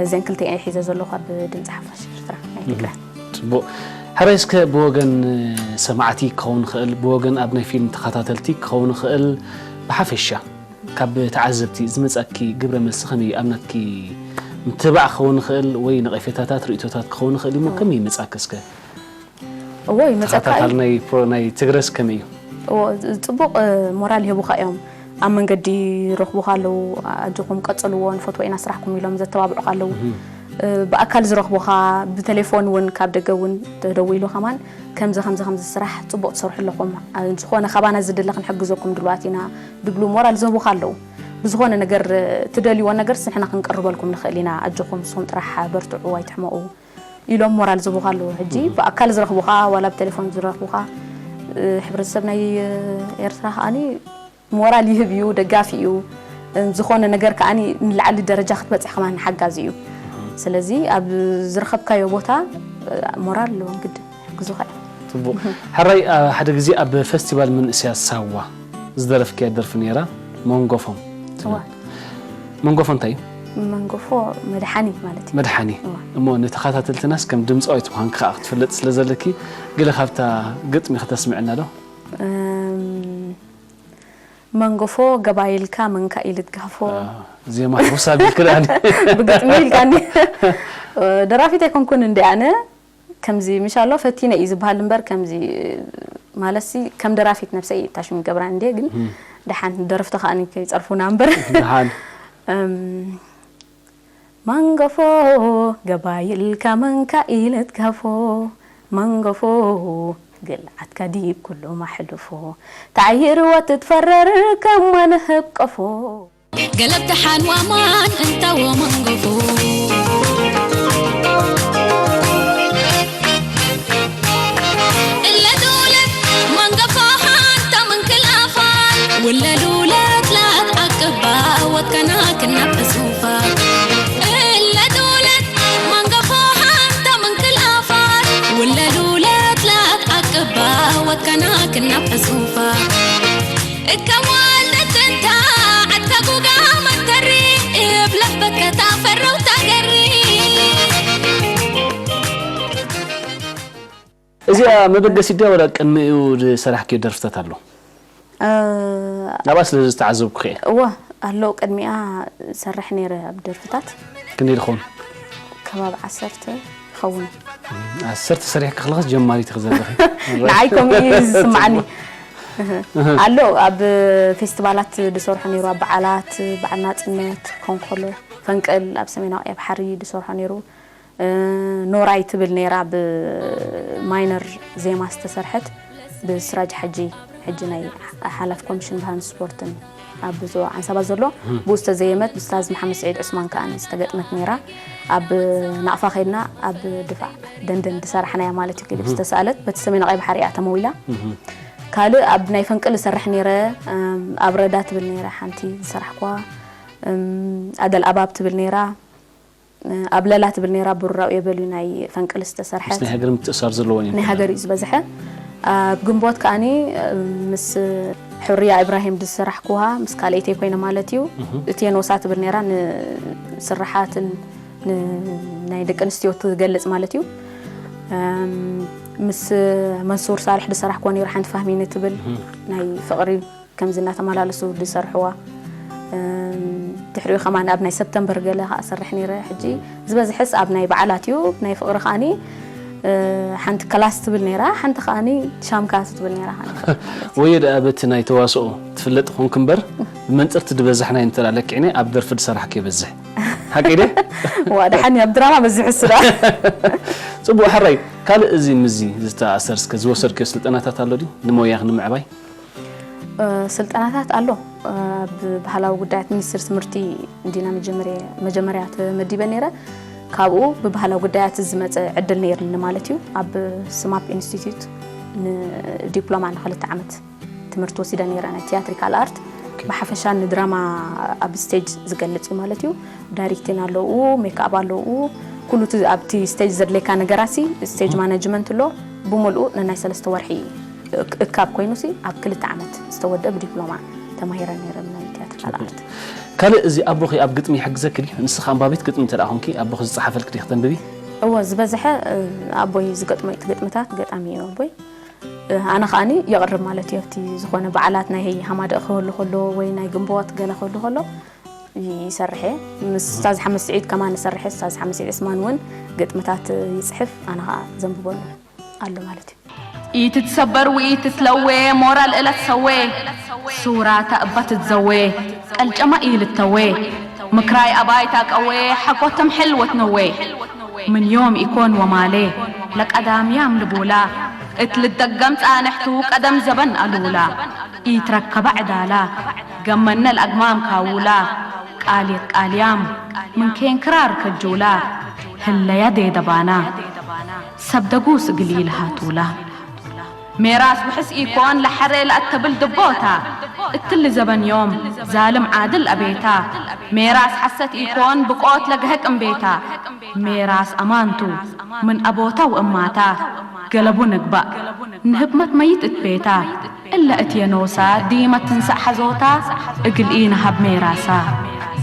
እዘን ክልተ እየ ሒዘ ዘለኹ ኣብ ድምጺ ሓፋሽ ኤርትራ ናይ ትግራይ። እህ። ጽቡቕ። ሕራይ እስከ ብወገን ሰማዕቲ ክኸውን ይኽእል፣ ብወገን ኣብ ናይ ፊልም ተኸታተልቲ ክኸውን ይኽእል፣ ብሓፈሻ ካብ ተዓዘብቲ ዝመጻኪ ግብረ መልሲ ከመይ እዩ? ኣብ ናትኪ ምትብባዕ ክኸውን ይኽእል ወይ ነቐፌታታት፣ ርእይቶታት ክኸውን ይኽእል እዩ እሞ፣ እዎ። ከመይ ይመጻኪ እስከ? እዎ፣ ይመጸካ እዩ። ተኸታታሊ ናይ ፕሮ-፣ ናይ ትግረስ ከመይ እዩ? እዎ፣ ጽቡቕ፣ እ፣ ሞራል ይህቡኻ እዮም። ኣብ መንገዲ ረኽቡኻ ኣለዉ። ኣጆኹም ቀጽልዎ፣ ንፈትዎ ኢና ስራሕኩም ኢሎም ዘተባብዑኻ ኣለዉ። ብኣካል ዝረኽቡኻ፣ ብቴሌፎን እውን ካብ ደገ እውን ተደዊሉ ከማን ከምዚ ከምዚ ከምዚ ስራሕ ጽቡቕ ትሰርሑ ኣለኹም፣ ዝኾነ ካባና ዝድለ ክንሕግዘኩም ድልዋት ኢና ድብሉ ሞራል ዝህቡኻ ኣለዉ። ብዝኾነ ነገር ትደልይዎ ነገርስ ንሕና ክንቅርበልኩም ንኽእል ኢና፣ ኣጆኹም ንስኹም ጥራሕ በርትዑ ኣይትሕመቑ ኢሎም ሞራል ዝህቡኻ ኣለዉ። ሕጂ ብኣካል ዝረኽቡኻ ዋላ ብቴሌፎን ዝረኽቡኻ፣ ሕብረተሰብ ናይ ኤርትራ ከኣኒ ሞራል ይህብ እዩ፣ ደጋፊ እዩ። ዝኾነ ነገር ከኣ ንላዕሊ ደረጃ ክትበጽሕ ከማን ሓጋዚ እዩ። ስለዚ ኣብ ዝረኸብካዮ ቦታ ሞራል ኣለዎም ግድን ይሕግዙኻ እዮም። ጽቡቕ። ሕራይ ሓደ ግዜ ኣብ ፈስቲቫል መንእሰያት ሳዋ ዝደረፍክያ ደርፊ ነይራ መንጎፎም። እዋ። መንጎፎ እንታይ እዩ? መንጎፎ መድሓኒት ማለት እዩ። መድሓኒ። እዋ። እሞ ንተኸታተልትናስ ከም ድምፃዊት ምዃንኪ ከዓ ክትፍለጥ ስለ ዘለኪ ገለ ካብታ ግጥሚ ክተስምዕና ዶ? እም፣ መንጎፎ ገባይልካ መንካ ኢልትጋፎ። ዜማ ሕውስ ኣቢልክዳኒ። ብግጥሚ ኢልካኒ። ደራፊት ኣይኮንኩን እንዲ ኣነ ከምዚ ምሻሎ ፈቲነ እዩ ዝበሃል እምበር ከምዚ ማለትሲ ከም ደራፊት ነብሰይ ታሽም ይገብራ እንዴ ግን ደሓን ደረፍቲ ከኣ ከይጸርፉና እምበር ደሓን እም፣ መንገፎ ገባይልካ መንካ ኢልትጋፎ መንገፎ ግልዓትካ ዲብ ኩሉ ማሕልፎ ተዓይርዎ ትትፈረር ከማን ህብቀፎ ገለብ ተሓን ዋማን እንታዎ መንገፎ እለዱለት መንገፎ ሓንታ ምንክልኣፋት ውለሉለት ላት ኣቅባ ወትከና ክናብ ዕሱፋት እለዱለት መንገፎ ሓንታ ምንክልኣፋት ውለሉለት ላት ኣቅባ ወትከና ክናብ ዕሱፋት እካ ዋልደት እንታ ዓድካ ጉጋ መተሪ እብለህ በከታ ፈረው ታገሪ እዚኣ መበገሲት ድያ ወላ ቅድሚኡ ዝሰራሕክዮ ደርፍታት ኣሎ? እ፣ ናብኣ ስለ ዝተዓዘብኩ እየ። እወ ኣሎ ቅድሚኣ ሰርሕ ነይረ ኣብ ደርፍታት ክንደይ ድኾን? ከባቢ ዓሰርተ ይኸውን። ዓሰርተ ሰሪሕኪ ከለኻስ ጀማሪት ኢኺ ዘለኺ። ንዓይ ከምኡ እዩ ዝስምዓኒ። ኣሎ ኣብ ፌስቲቫላት ዝሰርሖ ነይሩ፣ ኣብ በዓላት፣ በዓል ናጽነት፣ ኮንኮሎ፣ ፈንቅል ኣብ ሰሜናዊ ቀይሕ ባሕሪ ዝሰርሖ ነይሩ። እ፣ ኖራይ ትብል ነይራ ብማይነር ዜማ ዝተሰርሐት ብስራጅ ሓጂ፣ ሕጂ ናይ ሓላፊ ኮሚሽን ባህልን ስፖርትን ኣብ ዞባ ዓንሰባ ዘሎ፣ ብኡ ዝተዘየመት ብኡስታዝ መሓመድ ስዒድ ዑስማን ከኣ ዝተገጥመት ነይራ። ኣብ ናቕፋ ከይድና ኣብ ድፋዕ ደንደን ዝሰራሕናያ ማለት እዩ፣ ክሊፕ ዝተሳእለት በቲ ሰሜን ቀይ ባሕሪ እያ ተመዊላ። ካልእ ኣብ ናይ ፈንቅል እሰርሕ ነይረ፣ እም፣ ኣብ ረዳ ትብል ነይራ ሓንቲ ዝሰራሕኳ፣ እም፣ ኣደል ኣባብ ትብል ነይራ፣ ኣብ ለላ ትብል ነይራ ብሩራው የበል እዩ ናይ ፈንቅል ዝተሰርሐት። ምስ ናይ ሃገር ምትእሳር ዘለወን እየን ናይ ሃገር ኩለን። እዩ ዝበዝሐ። ኣብ ግንቦት ከኣኒ ምስ ሕርያ ኢብራሂም ዝሰራሕኩዋ ምስ ካልኣይተይ ኮይነ ማለት እዩ። እቴን ወሳ ትብል ነይራ ንስርሓትን ን-፣ ናይ ደቂ ኣንስትዮ ትገልጽ ማለት እዩ። እም፣ ምስ መንሱር ሳልሕ ዝሰራሕኩዋ ነይሩ ሓንቲ ፋህሚነ ትብል ናይ ፍቕሪ ከምዚ እናተመላለሱ ዝሰርሕዋ። እም፣ ድሕሪኡ ከማን ኣብ ናይ ሰፕተምበር ገለ ከኣ ሰርሕ ነይረ። ሕጂ ዝበዝሐስ ኣብ ናይ በዓላት እዩ። ናይ ፍቕሪ ከኣኒ፣ እ፣ ሓንቲ ክላስ ትብል ነይራ፣ ሓንቲ ከኣኒ ሻምካት ትብል ነይራ። ከኣኒ ማለት እዩ። ወዮ ደኣ በቲ ናይ ተዋስኦ ትፍለጥ ኾንክ እምበር ብመንጽርቲ ዝበዛሕና እንተ ለኪዕኒ ኣብ ደርፊ ዝሰራሕክ ይበዝሕ። ሓቂ ድየ? ዋ፣ ደሓን ኣብ ድራማ በዚሑ ስዳ። ጽቡቕ፣ ሕራይ ካልእ እዚ ምዚ ዝተኣሰር እስከ ዝወሰድክዮ ስልጠናታት ኣሎ ድዩ ንሞያኽ ንምዕባይ? እ፣ ስልጠናታት ኣሎ። እ፣ ኣብ ባህላዊ ጉዳያት ሚኒስትሪ ትምህርቲ እንዲና መጀመርያ፣ መጀመርያ ተመዲበ ነይረ። ካብኡ ብባህላዊ ጉዳያት ዝመጸ ዕድል ነይርኒ ማለት እዩ። ኣብ ስማፕ ኢንስቲትዩት ንዲፕሎማ ንክልተ ዓመት ትምህርቲ ወሲደ ነይረ፣ ናይ ቲያትሪካል ኣርት። ብሓፈሻ ንድራማ ኣብ ስቴጅ ዝገልጽ እዩ ማለት እዩ። ዳይሬክቲን ኣለዉ፣ ሜክኣፕ ኣለዉ፣ ኩሉ እቲ ኣብቲ ስቴጅ ዘድልየካ ነገራት ሲ፣ ስቴጅ ማናጅመንት ኣሎ፣ ብምልኡ ንናይ ሰለስተ ወርሒ እክ-፣ እካብ ኮይኑ ሲ፣ ኣብ ክልተ ዓመት ዝተወደአ ብዲፕሎማ ተማሂረ ነይረ ብናይ ቲያትሪካል ኣርት። ካልእ እዚ ኣቦኺ ኣብ ግጥሚ ይሕግዘኪ ድዩ? ንስኺ ኣንባቢት ግጥሚ እንተ ደኣ ኾንኪ ኣቦኺ ዝጸሓፈልኪ ዲኺ ተንብቢ? እወ፣ ዝበዝሐ፣ እ፣ ኣቦይ ዝገጥሞ እቲ ግጥምታት ገጣሚ እዩ ኣቦይ። እ፣ ኣነ ከኣኒ የቕርብ ማለት እዩ፣ ኣብቲ ዝኾነ በዓላት ናይ ሃማደእ ክህሉ ከሎ ወይ ናይ ግንቦት ገለ ክህሉ ከሎ ይሰርሕ እየ። ምስ ኡስታዝ ሓመድ ስዒድ ከማን እሰርሕ እየ። ኡስታዝ ሓመድ ስዒድ ዑስማን እውን ግጥምታት ይጽሕፍ፣ ኣነ ከኣ ዘንብበሉ ኣሎ ማለት እዩ። ኢትትሰበር ውኢትትለዌ ሞራል እለት ሰዌ ሱራታ እባ ትትዘዌ ቀልጨማ ኢልተዌ ምክራይ ኣባይታ ቀዌ ሓኮ ተምሕል ወትነዌ ምን ዮም ኢኮን ወማሌ ለቀዳምያም ልቡላ እት ልደገም ጻንሕቱ ቀደም ዘበን ኣሉላ ኢትረከባ ዕዳላ ገመነ ለኣግማም ካውላ ቃልየት ቃልያም ምን ኬን ክራር ከጁላ ህለያ ዴደባና ሰብ ደጉስ እግል ኢልሃቱላ። ሜራስ ውሕስ ኢኮን ለሐሬ ለአተብል ድቦታ፣ እትሊ ዘበን ዮም ዛልም ዓድል አቤታ። ሜራስ ሐሰት ኢኮን ብቆት ለገሀቅ እምቤታ። ሜራስ አማንቱ ምን አቦታ ወእማታ፣ ገለቡ ንግባእ ንህብመት መይት እት ቤታ። እለ እት የኖሳ ዲመ ትንሰእ ሐዞታ፣ እግል ኢነሀብ ሜራሳ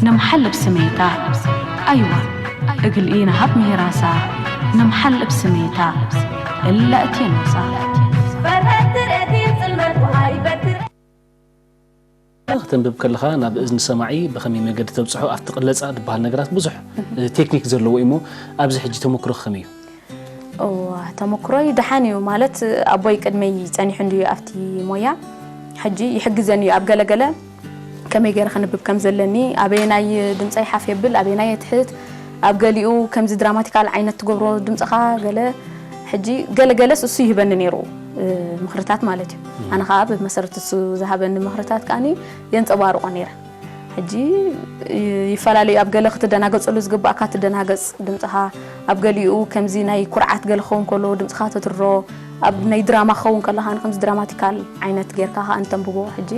ንምሐል እብ ስሜታ። አይወ፣ እግል ኢነሀብ ሜራሳ ንምሐል እብ ስሜታ። እለ እት የኖሳ። በርሀት ትርኢት ጽልመት ወሃይበት ትርኢት። ክተንብብ ከለኻ ናብ እዝኒ ሰማዒ ብኸመይ መገዲ ተብጽሖ ኣብቲ ቅለጻ ዝበሃል ነገራት ብዙሕ ቴክኒክ ዘለዎ እዩ እሞ ኣብዚ ሕጂ ተመክሮ ከመይ እዩ? እዋ ተመክሮይ ደሓን እዩ ማለት ኣቦይ ቅድመይ ጸኒሑ እንድዩ ኣብቲ ሞያ ሕጂ ይሕግዘኒ እዩ ኣብ ገለገለ ከመይ ገይረ ከንብብ ከም ዘለኒ ኣበየናይ ድምፀይ ሓፍ የብል ኣበየናይ የትሕት ኣብ ገሊኡ ከምዚ ድራማቲካል ዓይነት ትገብሮ ድምፅኻ ገለ ሕጂ ገለገለስ እሱ ይህበኒ ነይሩ ምኽርታት ማለት እዩ ኣነ ከዓ ብመሰረት እሱ ዝሃበኒ ምኽርታት ከዓኒ የንፀባርቆ ነይረ ሕጂ ይፈላለዩ ኣብ ገለ ክትደናገፀሉ ዝግባእካ ትደናገፅ ድምፅኻ ኣብ ገሊኡ ከምዚ ናይ ኩርዓት ገለ ክኸውን ከሎ ድምፅኻ ተትሮ ኣብ ናይ ድራማ ክኸውን ከለኻ ከምዚ ድራማቲካል ዓይነት ጌርካ ከዓ እንተንብቦ ሕጂ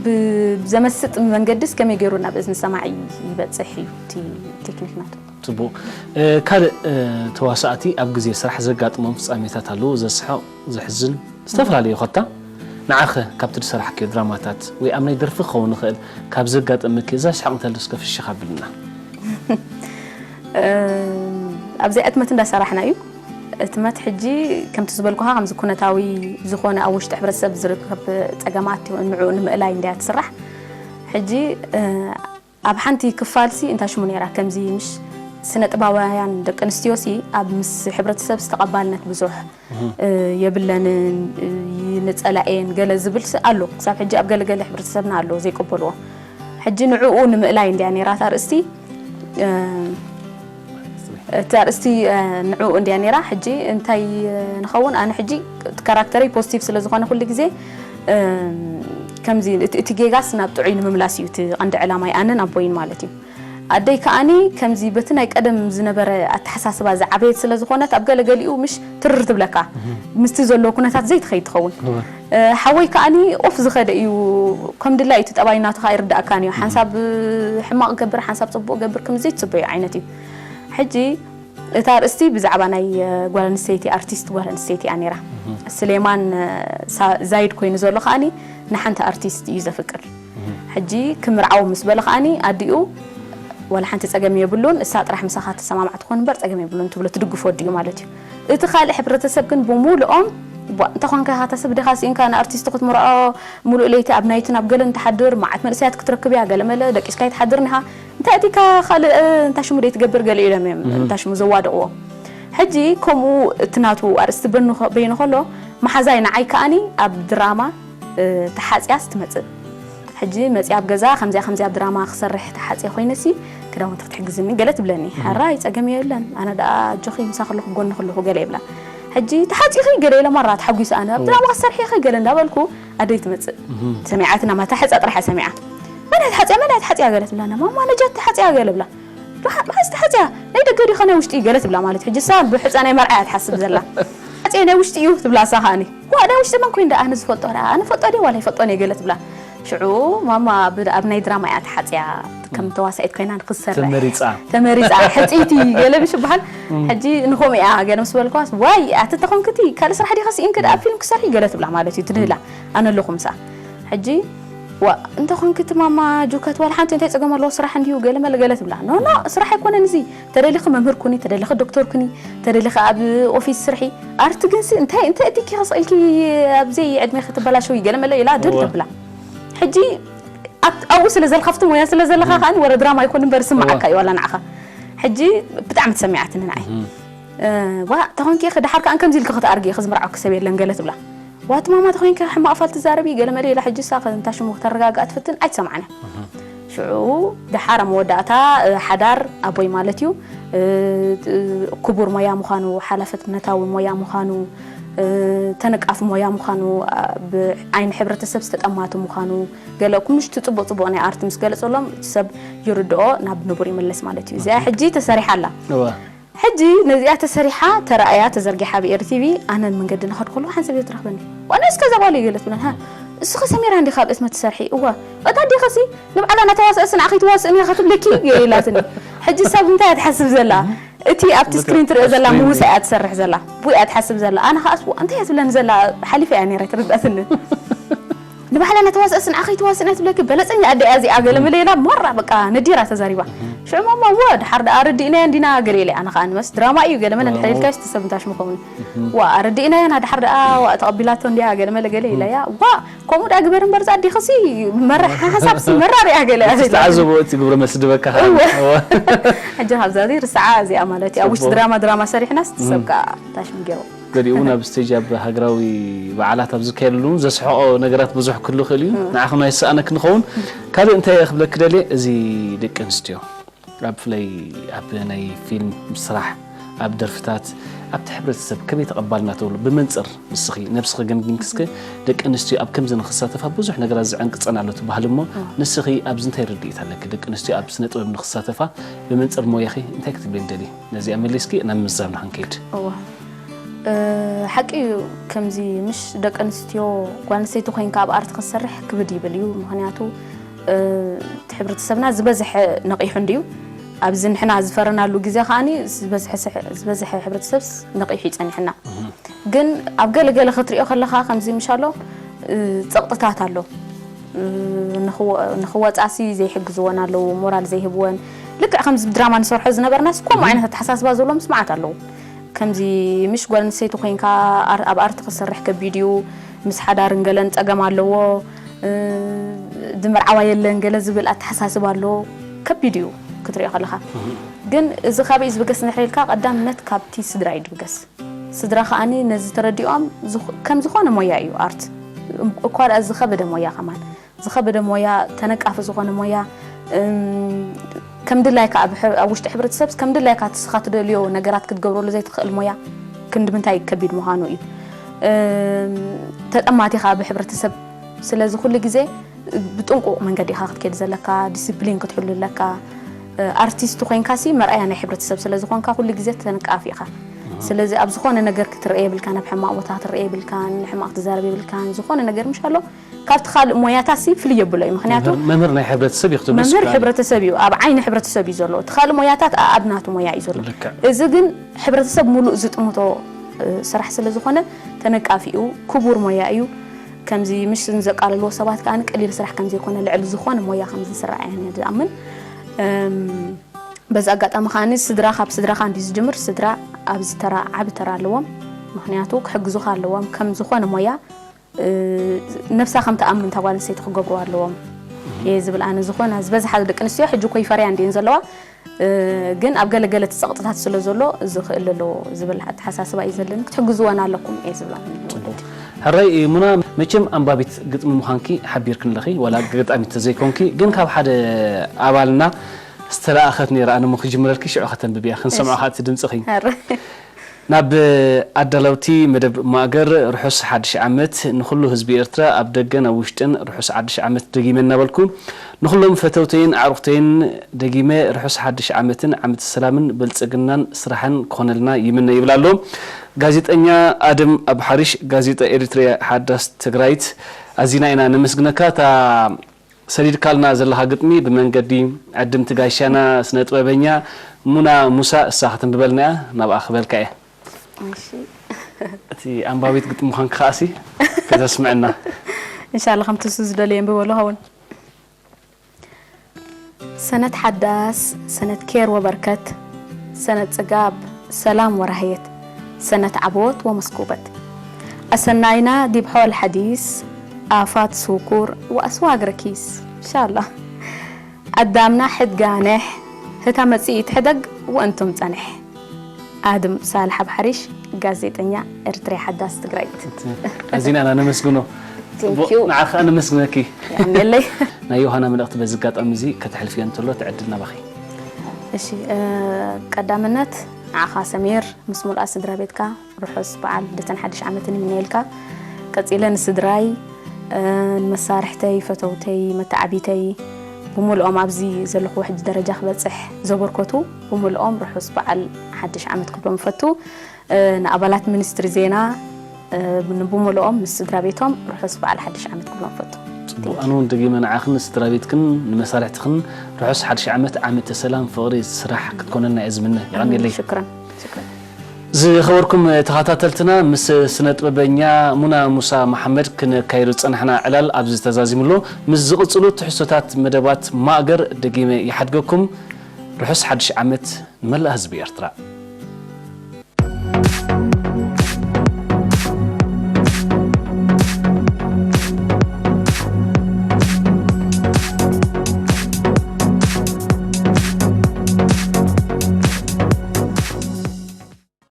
ብዘመስጥ መንገድስ ከመይ ገይሩ ናብ እዝኒ ሰማዒ ይበፅሕ እዩ እቲ ቴክኒክ ናቱ። ፅቡቕ። ካልእ ተዋሳእቲ ኣብ ግዜ ስራሕ ዘጋጥሞም ፍፃሜታት ኣለዉ፣ ዘስሕቕ፣ ዘሕዝን፣ ዝተፈላለዩ ኸታ ንዓኸ ካብቲ ዝሰራሕክዮ ድራማታት ወይ ኣብ ናይ ደርፊ ክኸውን ይኽእል ካብ ዘጋጠመኪ እዛ ስሓቕ እንተልስ ከፍሽኻ ብልና። ኣብዚኣ እትመት እንዳሰራሕና እዩ። እትመት ሕጂ ከምቲ ዝበልኩኻ ከምዚ ኩነታዊ ዝኾነ ኣብ ውሽጢ ሕብረተሰብ ዝርከብ ፀገማት ንዕኡ ንምእላይ እንድያ ትስራሕ። ሕጂ ኣብ ሓንቲ ክፋልሲ እንታይ ሽሙ ነይራ ከምዚ ምሽ ስነ ጥባባውያን ደቂ ኣንስትዮሲ ኣብ ምስ ሕብረተሰብ ዝተቐባልነት ብዙሕ የብለንን ይንፀላኤን ገለ ዝብል ኣሎ ክሳብ ሕጂ ኣብ ገለገለ ሕብረተሰብና ኣሎ ዘይቀበልዎ ሕጂ ንዕኡ ንምእላይ እንድያ ነይራ እታ ርእስቲ እቲ ኣርእስቲ ንዕኡ እንድያ ነይራ ሕጂ እንታይ ንኸውን ኣነ ሕጂ ካራክተረይ ፖዚቲቭ ስለ ዝኾነ ኩሉ ግዜ ከምዚ እቲ ጌጋስ ናብ ጥዑይ ንምምላስ እዩ እቲ ቀንዲ ዕላማይ ኣነን ኣቦይን ማለት እዩ ኣደይ ከኣኒ ከምዚ በቲ ናይ ቀደም ዝነበረ ኣተሓሳስባ ዝዓበየት ስለ ዝኾነት ኣብ ገለ ገሊኡ ምሽ ትርር ትብለካ ምስቲ ዘለዎ ኩነታት ዘይትኸይድ ትኸውን ሓወይ ከኣኒ ኦፍ ዝኸደ እዩ ከም ድላይ እቲ ጠባይ ናቱ ከዓ ይርዳእካን እዩ ሓንሳብ ሕማቕ ገብር ሓንሳብ ፅቡቕ ገብር ከም ዘይትፅበዮ ዓይነት እዩ ሕጂ እታ ኣርእስቲ ብዛዕባ ናይ ጓል ኣንስተይቲ ኣርቲስት ጓል ኣንስተይቲ እያ ነይራ ስሌማን ዛይድ ኮይኑ ዘሎ ከኣኒ ንሓንቲ ኣርቲስት እዩ ዘፍቅር ሕጂ ክምርዓው ምስ በለ ከኣኒ ኣዲኡ ዋላ ሓንቲ ፀገም የብሉን እሳ ጥራሕ ምሳኻ ተሰማማዕ ትኾን እምበር ፀገም የብሉን ትብሎ ትድግፎ ኣዲኡ ማለት እዩ እቲ ካልእ ሕብረተሰብ ግን ብምሉኦም እንተኾንካ ኢኻ ተስብ ዲኻ ስኢንካ ንኣርቲስት ክትምርዖ ሙሉእ ለይቲ ኣብ ናይትን ኣብ ገለን ትሓድር መዓት መንእሰያት ክትረክብ እያ ገለመለ ደቂስካ ይትሓድር ኒኻ እንታይ እቲካ ካልእ እንታይ ሽሙ ደይትገብር ገለ ኢሎም እዮም እንታይ ሽሙ ዘዋድቕዎ ሕጂ ከምኡ እቲ ናቱ ኣርእስቲ በይኑ ከሎ መሓዛይ ንዓይ ከኣኒ ኣብ ድራማ ተሓፅያስ ትመፅእ ሕጂ መፅያ ኣብ ገዛ ከምዚኣ ከምዚኣ ኣብ ድራማ ክሰርሕ ተሓፅየ ኮይነሲ ክዳውንቲ ክትሕግዝኒ ገለ ትብለኒ ሓራይ ፀገም የለን ኣነ ደኣ ኣጆኺ ምሳ ከለኹ ጎኒ ከለኹ ገለ ይብላ ሕጂ ተሓፂኺ ገለ ኢለ ማራ ተሓጒሰ ኣነ ኣብ ድራማ ክትሰርሒ ኢኺ ገለ እንዳበልኩ ኣደይ ትመፅእ ሰሚዓትና ማታ ሕፃ ጥራሕ ሰሚዓ መን እያ ተሓፅያ መን እያ ተሓፅያ ገለ ትብላና ማማ ነጃት ተሓፅያ ገለ ብላ መዓዝ ተሓፅያ ናይ ደገ ዲኸ ናይ ውሽጢ ገለ ትብላ ማለት ሕጂ እሳ ብሕፃ ናይ መርዓ እያ ትሓስብ ዘላ ተሓፅየ ናይ ውሽጢ እዩ ትብላ እሳ ከዓኒ ዋ ናይ ውሽጢ መን ኮይኑ ደኣ ኣነ ዝፈልጦ ደኣ ኣነ ፈልጦ ድየ ዋላ ይፈልጦን እየ ገለ ትብላ ሽዑ ማማ ኣብ ናይ ድራማ እያ ተሓፅያ ከም ተዋሳኢት ኮይና ንክትሰርሕ ተመሪፃ ተመሪፃ ሕፅይቲ ገለ ምሽ በሃል ሕጂ ንኸምኡ እያ ገለ ምስ በልኳስ ዋይ ኣቲ ተኾንክቲ ካልእ ስራሕ ዲኻ ስኢንክ ደኣ ፊልም ክሰርሒ ገለ ትብላ ማለት እዩ ትድህላ ኣነ ኣለኹ ምሳ ሕጂ ዋ እንተ ኾንክቲ ማማ ጁከት ዋላ ሓንቲ እንታይ ፀገም ኣለዎ ስራሕ እንድዩ ገለ መለ ገለ ትብላ ኖ ኖ ስራሕ ኣይኮነን እዚ ተደሊኺ መምህር ኩኒ ተደሊኺ ዶክተር ኩኒ ተደሊኺ ኣብ ኦፊስ ስርሒ ኣርቲ ግንሲ እንታይ እንታይ እቲኪ ከስኢልኪ ኣብዘይ ዕድሜ ክትበላሸዊ ገለ መለ ኢላ ድል ተብላ ሕጂ ኣብኡ ስለ ዘልካፍቲ ሞያ ስለ ዘለካ ከዓኒ ወረ ድራማ ይኹን እምበር ስማዓካ እዩ ዋላ ንዓኻ ሕጂ ብጣዕሚ ተሰሚዓትኒ ንዓይ ዋ ተኾንኪ ኢኺ ደሓር ከኣ ከምዚ ኢልኪ ክትኣርጊ ኢኺ ዝምርዓወኪ ሰብ የለን ገለ ትብላ። ዋቲ ማማ ተኾንኪ ሕማቕ ፋል ትዛረቢ ገለ መለ ኢላ ሕጂ እሳ ከ እንታ ሽሙ ክተረጋግኣ ትፍትን ኣይትሰምዓን እያ። ሽዑ ደሓር ኣብ መወዳእታ ሓዳር ኣቦይ ማለት እዩ ክቡር ሞያ ምዃኑ ሓላፍነታዊ ሞያ ምዃኑ ተነቃፊ ሞያ ምዃኑ ብዓይኒ ሕብረተሰብ ዝተጠማቱ ምዃኑ ገለኩም ምሽቲ ፅቡቅ ፅቡቅ ናይ ኣርት ምስ ገለፀሎም እቲ ሰብ ይርድኦ ናብ ንቡር ይምለስ ማለት እዩ እዚኣ ሕጂ ተሰሪሓ ኣላ ሕጂ ነዚኣ ተሰሪሓ ተራእያ ተዘርጊሓ ብ ኤሪ ቲቪ ኣነ መንገዲ ንኸድ ከለኹ ሓንሳብ እየ ትረኽበኒ ዋና እስከ እዛ ጓል እየ ገለት ብለን ሃ እስኸ ሰሚራ እንዲኻ ኣብ እትመ ትሰርሒ እወ እታ ዲኸሲ ንብዓላ ናተዋስእሲ ንዓኺ ትዋስእኒ ኢኻ ትብለኪ ኢላትኒ ሕጂ ሰብ እንታይ እያ ትሓስብ ዘላ እቲ ኣብቲ ስክሪን ትሪኦ ዘላ ምውሳ እያ ትሰርሕ ዘላ ብኡ እያ ትሓስብ ዘላ ኣነ ከኣስ እንታይ እያ ትብለኒ ዘላ ሓሊፈ እያ ነይረ ትርዳእትኒ ንባዕላ ነተዋስእስ ንዓኸይ ተዋስእና ትብለኪ በለፀኛ ኣደ እያ እዚኣ ገለ መለ ኢላ ማራ በቃ ነዲራ ተዛሪባ ሽዑ ማማ እወ ድሓር ደኣ ኣረዲእናያ እንዲና ገለ ኢለ ኣነ ከዓ ንመስ ድራማ እዩ ገለ መለ እንድሕር ኢልካሽ ትሰብ እንታይ ሽሙ ከምኡ ዋ ኣረዲእናያ ና ድሓር ደኣ ዋ ተቐቢላቶ እንዲያ ገለ መለ ገለ ኢለያ ዋ ከምኡ ደኣ ግበር እምበር ዛ ኣዴኸሲ መራ ሓሳብሲ መራር እያ ገለ ዝተዓዘቦ እቲ ግብረ መልሲ ድበካ ሕጂ ካብዛ ርስዓ እዚኣ ማለት እዩ ኣብ ውሽጢ ድራማ ድራማ ሰሪሕናስ ትሰብ ከዓ ታሽሙ ገይሩ ገሊኡ እውን ኣብ ስቴጅ ኣብ ሃገራዊ በዓላት ኣብ ዝካየደሉ እውን ዘስሕቆ ነገራት ብዙሕ ክህሉ ይኽእል እዩ። ንዓኹም ኣይሰኣነክ ንኸውን። ካልእ እንታይ እየ ክብለኪ ደልየ እዚ ደቂ ኣንስትዮ ኣብ ብፍላይ ኣብ ናይ ፊልም ስራሕ ኣብ ደርፍታት ኣብቲ ሕብረተሰብ ከመይ ተቐባል እናተብሉ ብመንፅር ንስኺ ነብስኺ ገምጊምኪ እስከ ደቂ ኣንስትዮ ኣብ ከምዚ ንክሳተፋ ብዙሕ ነገራት ዝዕንቅፀን ኣሎ ትበሃል እሞ ንስኺ ኣብዚ እንታይ ርድኢት ኣለኪ? ደቂ ኣንስትዮ ኣብ ስነ ጥበብ ንክሳተፋ ብመንፅር ሞያኺ እንታይ ክትብልየን ደልዪ? ነዚኣ መሊስኪ ናብ ምዝዛምና ክንከይድ። እዋ ሓቂ እዩ ከምዚ ምሽ ደቂ ኣንስትዮ ጓል ኣንስተይቲ ኮይንካ ኣብ ኣርት ክትሰርሕ ክብድ ይብል እዩ ምክንያቱ እቲ ሕብረተሰብና ዝበዝሐ ነቂሑ እንድዩ ኣብዚ ንሕና ዝፈረናሉ ግዜ ከዓኒ ዝበዝሐ ሕብረተሰብስ ነቂሑ ይፀኒሕና ግን ኣብ ገለ ገለ ክትሪኦ ከለካ ከምዚ ምሻሎ ፀቕጥታት ኣሎ ንክወፃሲ ዘይሕግዝወን ኣለዉ ሞራል ዘይህብወን ልክዕ ከምዚ ድራማ ንሰርሖ ዝነበርናስ ከምኡ ዓይነት ኣተሓሳስባ ዘለዎም ስማዓት ኣለዉ ከምዚ ምሽ ጓል ኣንስተይቲ ኮይንካ ኣብ ኣርቲ ክሰርሕ ከቢድ እዩ ምስ ሓዳርን ገለን ፀገም ኣለዎ ዝምርዓዋ የለን ገለ ዝብል ኣተሓሳስባ ኣሎ ከቢድ እዩ ክትሪኦ ከለካ ግን እዚ ካበይ ዝብገስ ንሕር ኢልካ ቀዳምነት ካብቲ ስድራ እዩ ድብገስ ስድራ ከዓኒ ነዚ ተረዲኦም ከም ዝኾነ ሞያ እዩ ኣርት እኳ ደኣ ዝኸበደ ሞያ ከማን ዝኸበደ ሞያ ተነቃፊ ዝኾነ ሞያ ከም ድላይካ ኣብ ውሽጢ ሕብረተሰብ ከም ድላይካ ትስኻ ትደልዮ ነገራት ክትገብረሉ ዘይትኽእል ሞያ ክንዲ ምንታይ ከቢድ ምዃኑ እዩ ተጠማቲኻ ኣብ ሕብረተሰብ ስለዚ ኩሉ ግዜ ብጥንቁቕ መንገዲ ኢኻ ክትከይድ ዘለካ ዲስፕሊን ክትሕሉ ኣለካ ኣርቲስት ኮይንካሲ መርኣያ ናይ ሕብረተሰብ ስለዝኾንካ ኩሉ ግዜ ተነቃፊ ኢኻ ስለዚ ኣብ ዝኾነ ነገር ክትረአ የብልካን ኣብ ሕማቕ ቦታ ክትረአ የብልካን ሕማቕ ትዛረብ የብልካን ዝኾነ ነገር ምሽ ኣሎ ካብቲ ካልእ ሞያታሲ ፍልይ የብሎ እዩ ምክንያቱ መምህር ናይ ሕብረተሰብ እዩ ክትብል መምህር ሕብረተሰብ እዩ ኣብ ዓይኒ ሕብረተሰብ እዩ ዘሎ እቲ ካልእ ሞያታት ኣብ ናቱ ሞያ እዩ ዘሎ እዚ ግን ሕብረተሰብ ሙሉእ ዝጥምቶ ስራሕ ስለ ዝኾነ ተነቃፊ እዩ ክቡር ሞያ እዩ ከምዚ ምሽ ዘቃልልዎ ሰባት ከዓ ቀሊል ስራሕ ከም ዘይኮነ ልዕሊ ዝኾነ ሞያ ከም ዝስራዕ እየ ዝኣምን በዚ ኣጋጣሚ ከዓኒ ስድራ ካብ ስድራኻ እንዲ ዝጅምር ስድራ ኣብዚ ተራ ዓቢ ተራ ኣለዎም ምክንያቱ ክሕግዙኻ ኣለዎም ከም ዝኾነ ሞያ ነብሳ ከም ትኣምን እታ ጓል ኣንስተይቲ ክገብርዋ ኣለዎም እየ ዝብል ኣነ ዝኾነ ዝበዝሓ ደቂ ኣንስትዮ ሕጂ እኮ ይፈርያ እንዲየን ዘለዋ ግን ኣብ ገለገለ እቲ ፀቕጥታት ስለ ዘሎ ዝኽእል ኣለዎ ዝብል ኣተሓሳስባ እዩ ዘለኒ ክትሕግዝወን ኣለኩም እየ ዝብላ ወለዲ ሕራይ ሙና መቸም ኣንባቢት ግጥሚ ምዃንኪ ሓቢርክን ኣለኺ ዋላ ገጣሚት ተዘይኮንኪ ግን ካብ ሓደ ኣባልና ዝተለኣኸት ነይራ ኣነ ሞ ክጅምረልኪ ሽዑ ከተንብብያ ክንሰምዖ ከዓ እቲ ድምፅኺ ናብ ኣዳለውቲ መደብ ማእገር ርሑስ ሓድሽ ዓመት ንኹሉ ህዝቢ ኤርትራ ኣብ ደገን ኣብ ውሽጥን ርሑስ ሓድሽ ዓመት ደጊመ እናበልኩ ንኹሎም ፈተውተይን ኣዕሩኽተይን ደጊመ ርሑስ ሓድሽ ዓመትን ዓመት ሰላምን ብልጽግናን ስራሕን ክኾነልና ይምነ ይብል ኣሎ ጋዜጠኛ ኣደም ኣብ ሓሪሽ ጋዜጣ ኤሪትሪያ ሓዳስ ትግራይት ኣዚና ኢና ነመስግነካ እታ ሰዲድካልና ዘለኻ ግጥሚ ብመንገዲ ዕድምቲ ጋሻና ስነ ጥበበኛ ሙና ሙሳ እሳ ከተንብበልና እያ ናብኣ ክበልካ እየ እቲ ኣንባቢት ግጥሚ ምዃንኪ ከኣሲ ከተስምዐና እንሻላ ከምቲ እሱ ዝደለየ የንብበሉ ኸውን ሰነት ሓዳስ ሰነት ኬር ወበርከት ሰነት ጽጋብ ሰላም ወራህየት ሰነት ዓቦት ወመስኩበት ኣሰናይና ዲብ ሖል ሓዲስ ኣፋት ሱኩር ወኣስዋግ ረኪስ እንሻላ ኣዳምና ሕድ ጋንሕ ህታ መጽኢት ሕደግ ወእንቱም ጸንሕ ኣድም ሳልሕ ኣብ ሓሪሽ፣ ጋዜጠኛ፣ ኤርትርያ ሓዳስ ትግራይት። ኣዚና ኢና ነመስግኖ። Thank you። ንዓኻ ነመስግነኪ። ያኔለይ። ናይ ዮሃና መልእኽቲ በዚ ኣጋጣሚ እዚ ከተሕልፍዮ እንተሎ ትዕድል ናባኺ። እሺ፣ ቀዳምነት ንዓኻ ሰሚር ምስ ሙሉኣ ስድራ ቤትካ ርሑስ በዓል ልደትን ሓድሽ ዓመትን ይምነየልካ። ቀጺለ ንስድራይ፣ ንመሳርሕተይ፣ ፈተውተይ፣ መተዓቢተይ፣ ብሙሉኦም ኣብዚ ዘለኹዎ ሕጂ ደረጃ ክበጽሕ ዘበርከቱ ብምሉኦም ርሑስ በዓል ሓድሽ ዓመት ክብሎም እፈቱ። ንኣባላት ሚኒስትሪ ዜና፣ ብሙሉኦም ምስ ስድራ ቤቶም ርሑስ በዓል ሓድሽ ዓመት ክብሎም እፈቱ። ጽቡቕ። ኣነ እውን ደጊመ ንዓኽን ንስድራ ቤትክን ንመሳርሕትኽን ርሑስ ሓድሽ ዓመት፣ ዓመተ ሰላም፣ ፍቕሪ፣ ስራሕ ክትኮነልና እየ ዝምነ። የቐንየለይ። ሽክረን። ሽክረን። ዝኸበርኩም ተኸታተልትና፣ ምስ ስነ ጥበበኛ ሙና ሙሳ መሓመድ ክነካይዶ ዝጸናሕና ዕላል ኣብዚ ተዛዚሙ ኣሎ። ምስ ዝቕጽሉ ትሕዝቶታት መደባት ማእገር ደጊመ ይሓድገኩም። ርሑስ ሓድሽ ዓመት ንመላእ ህዝቢ ኤርትራ።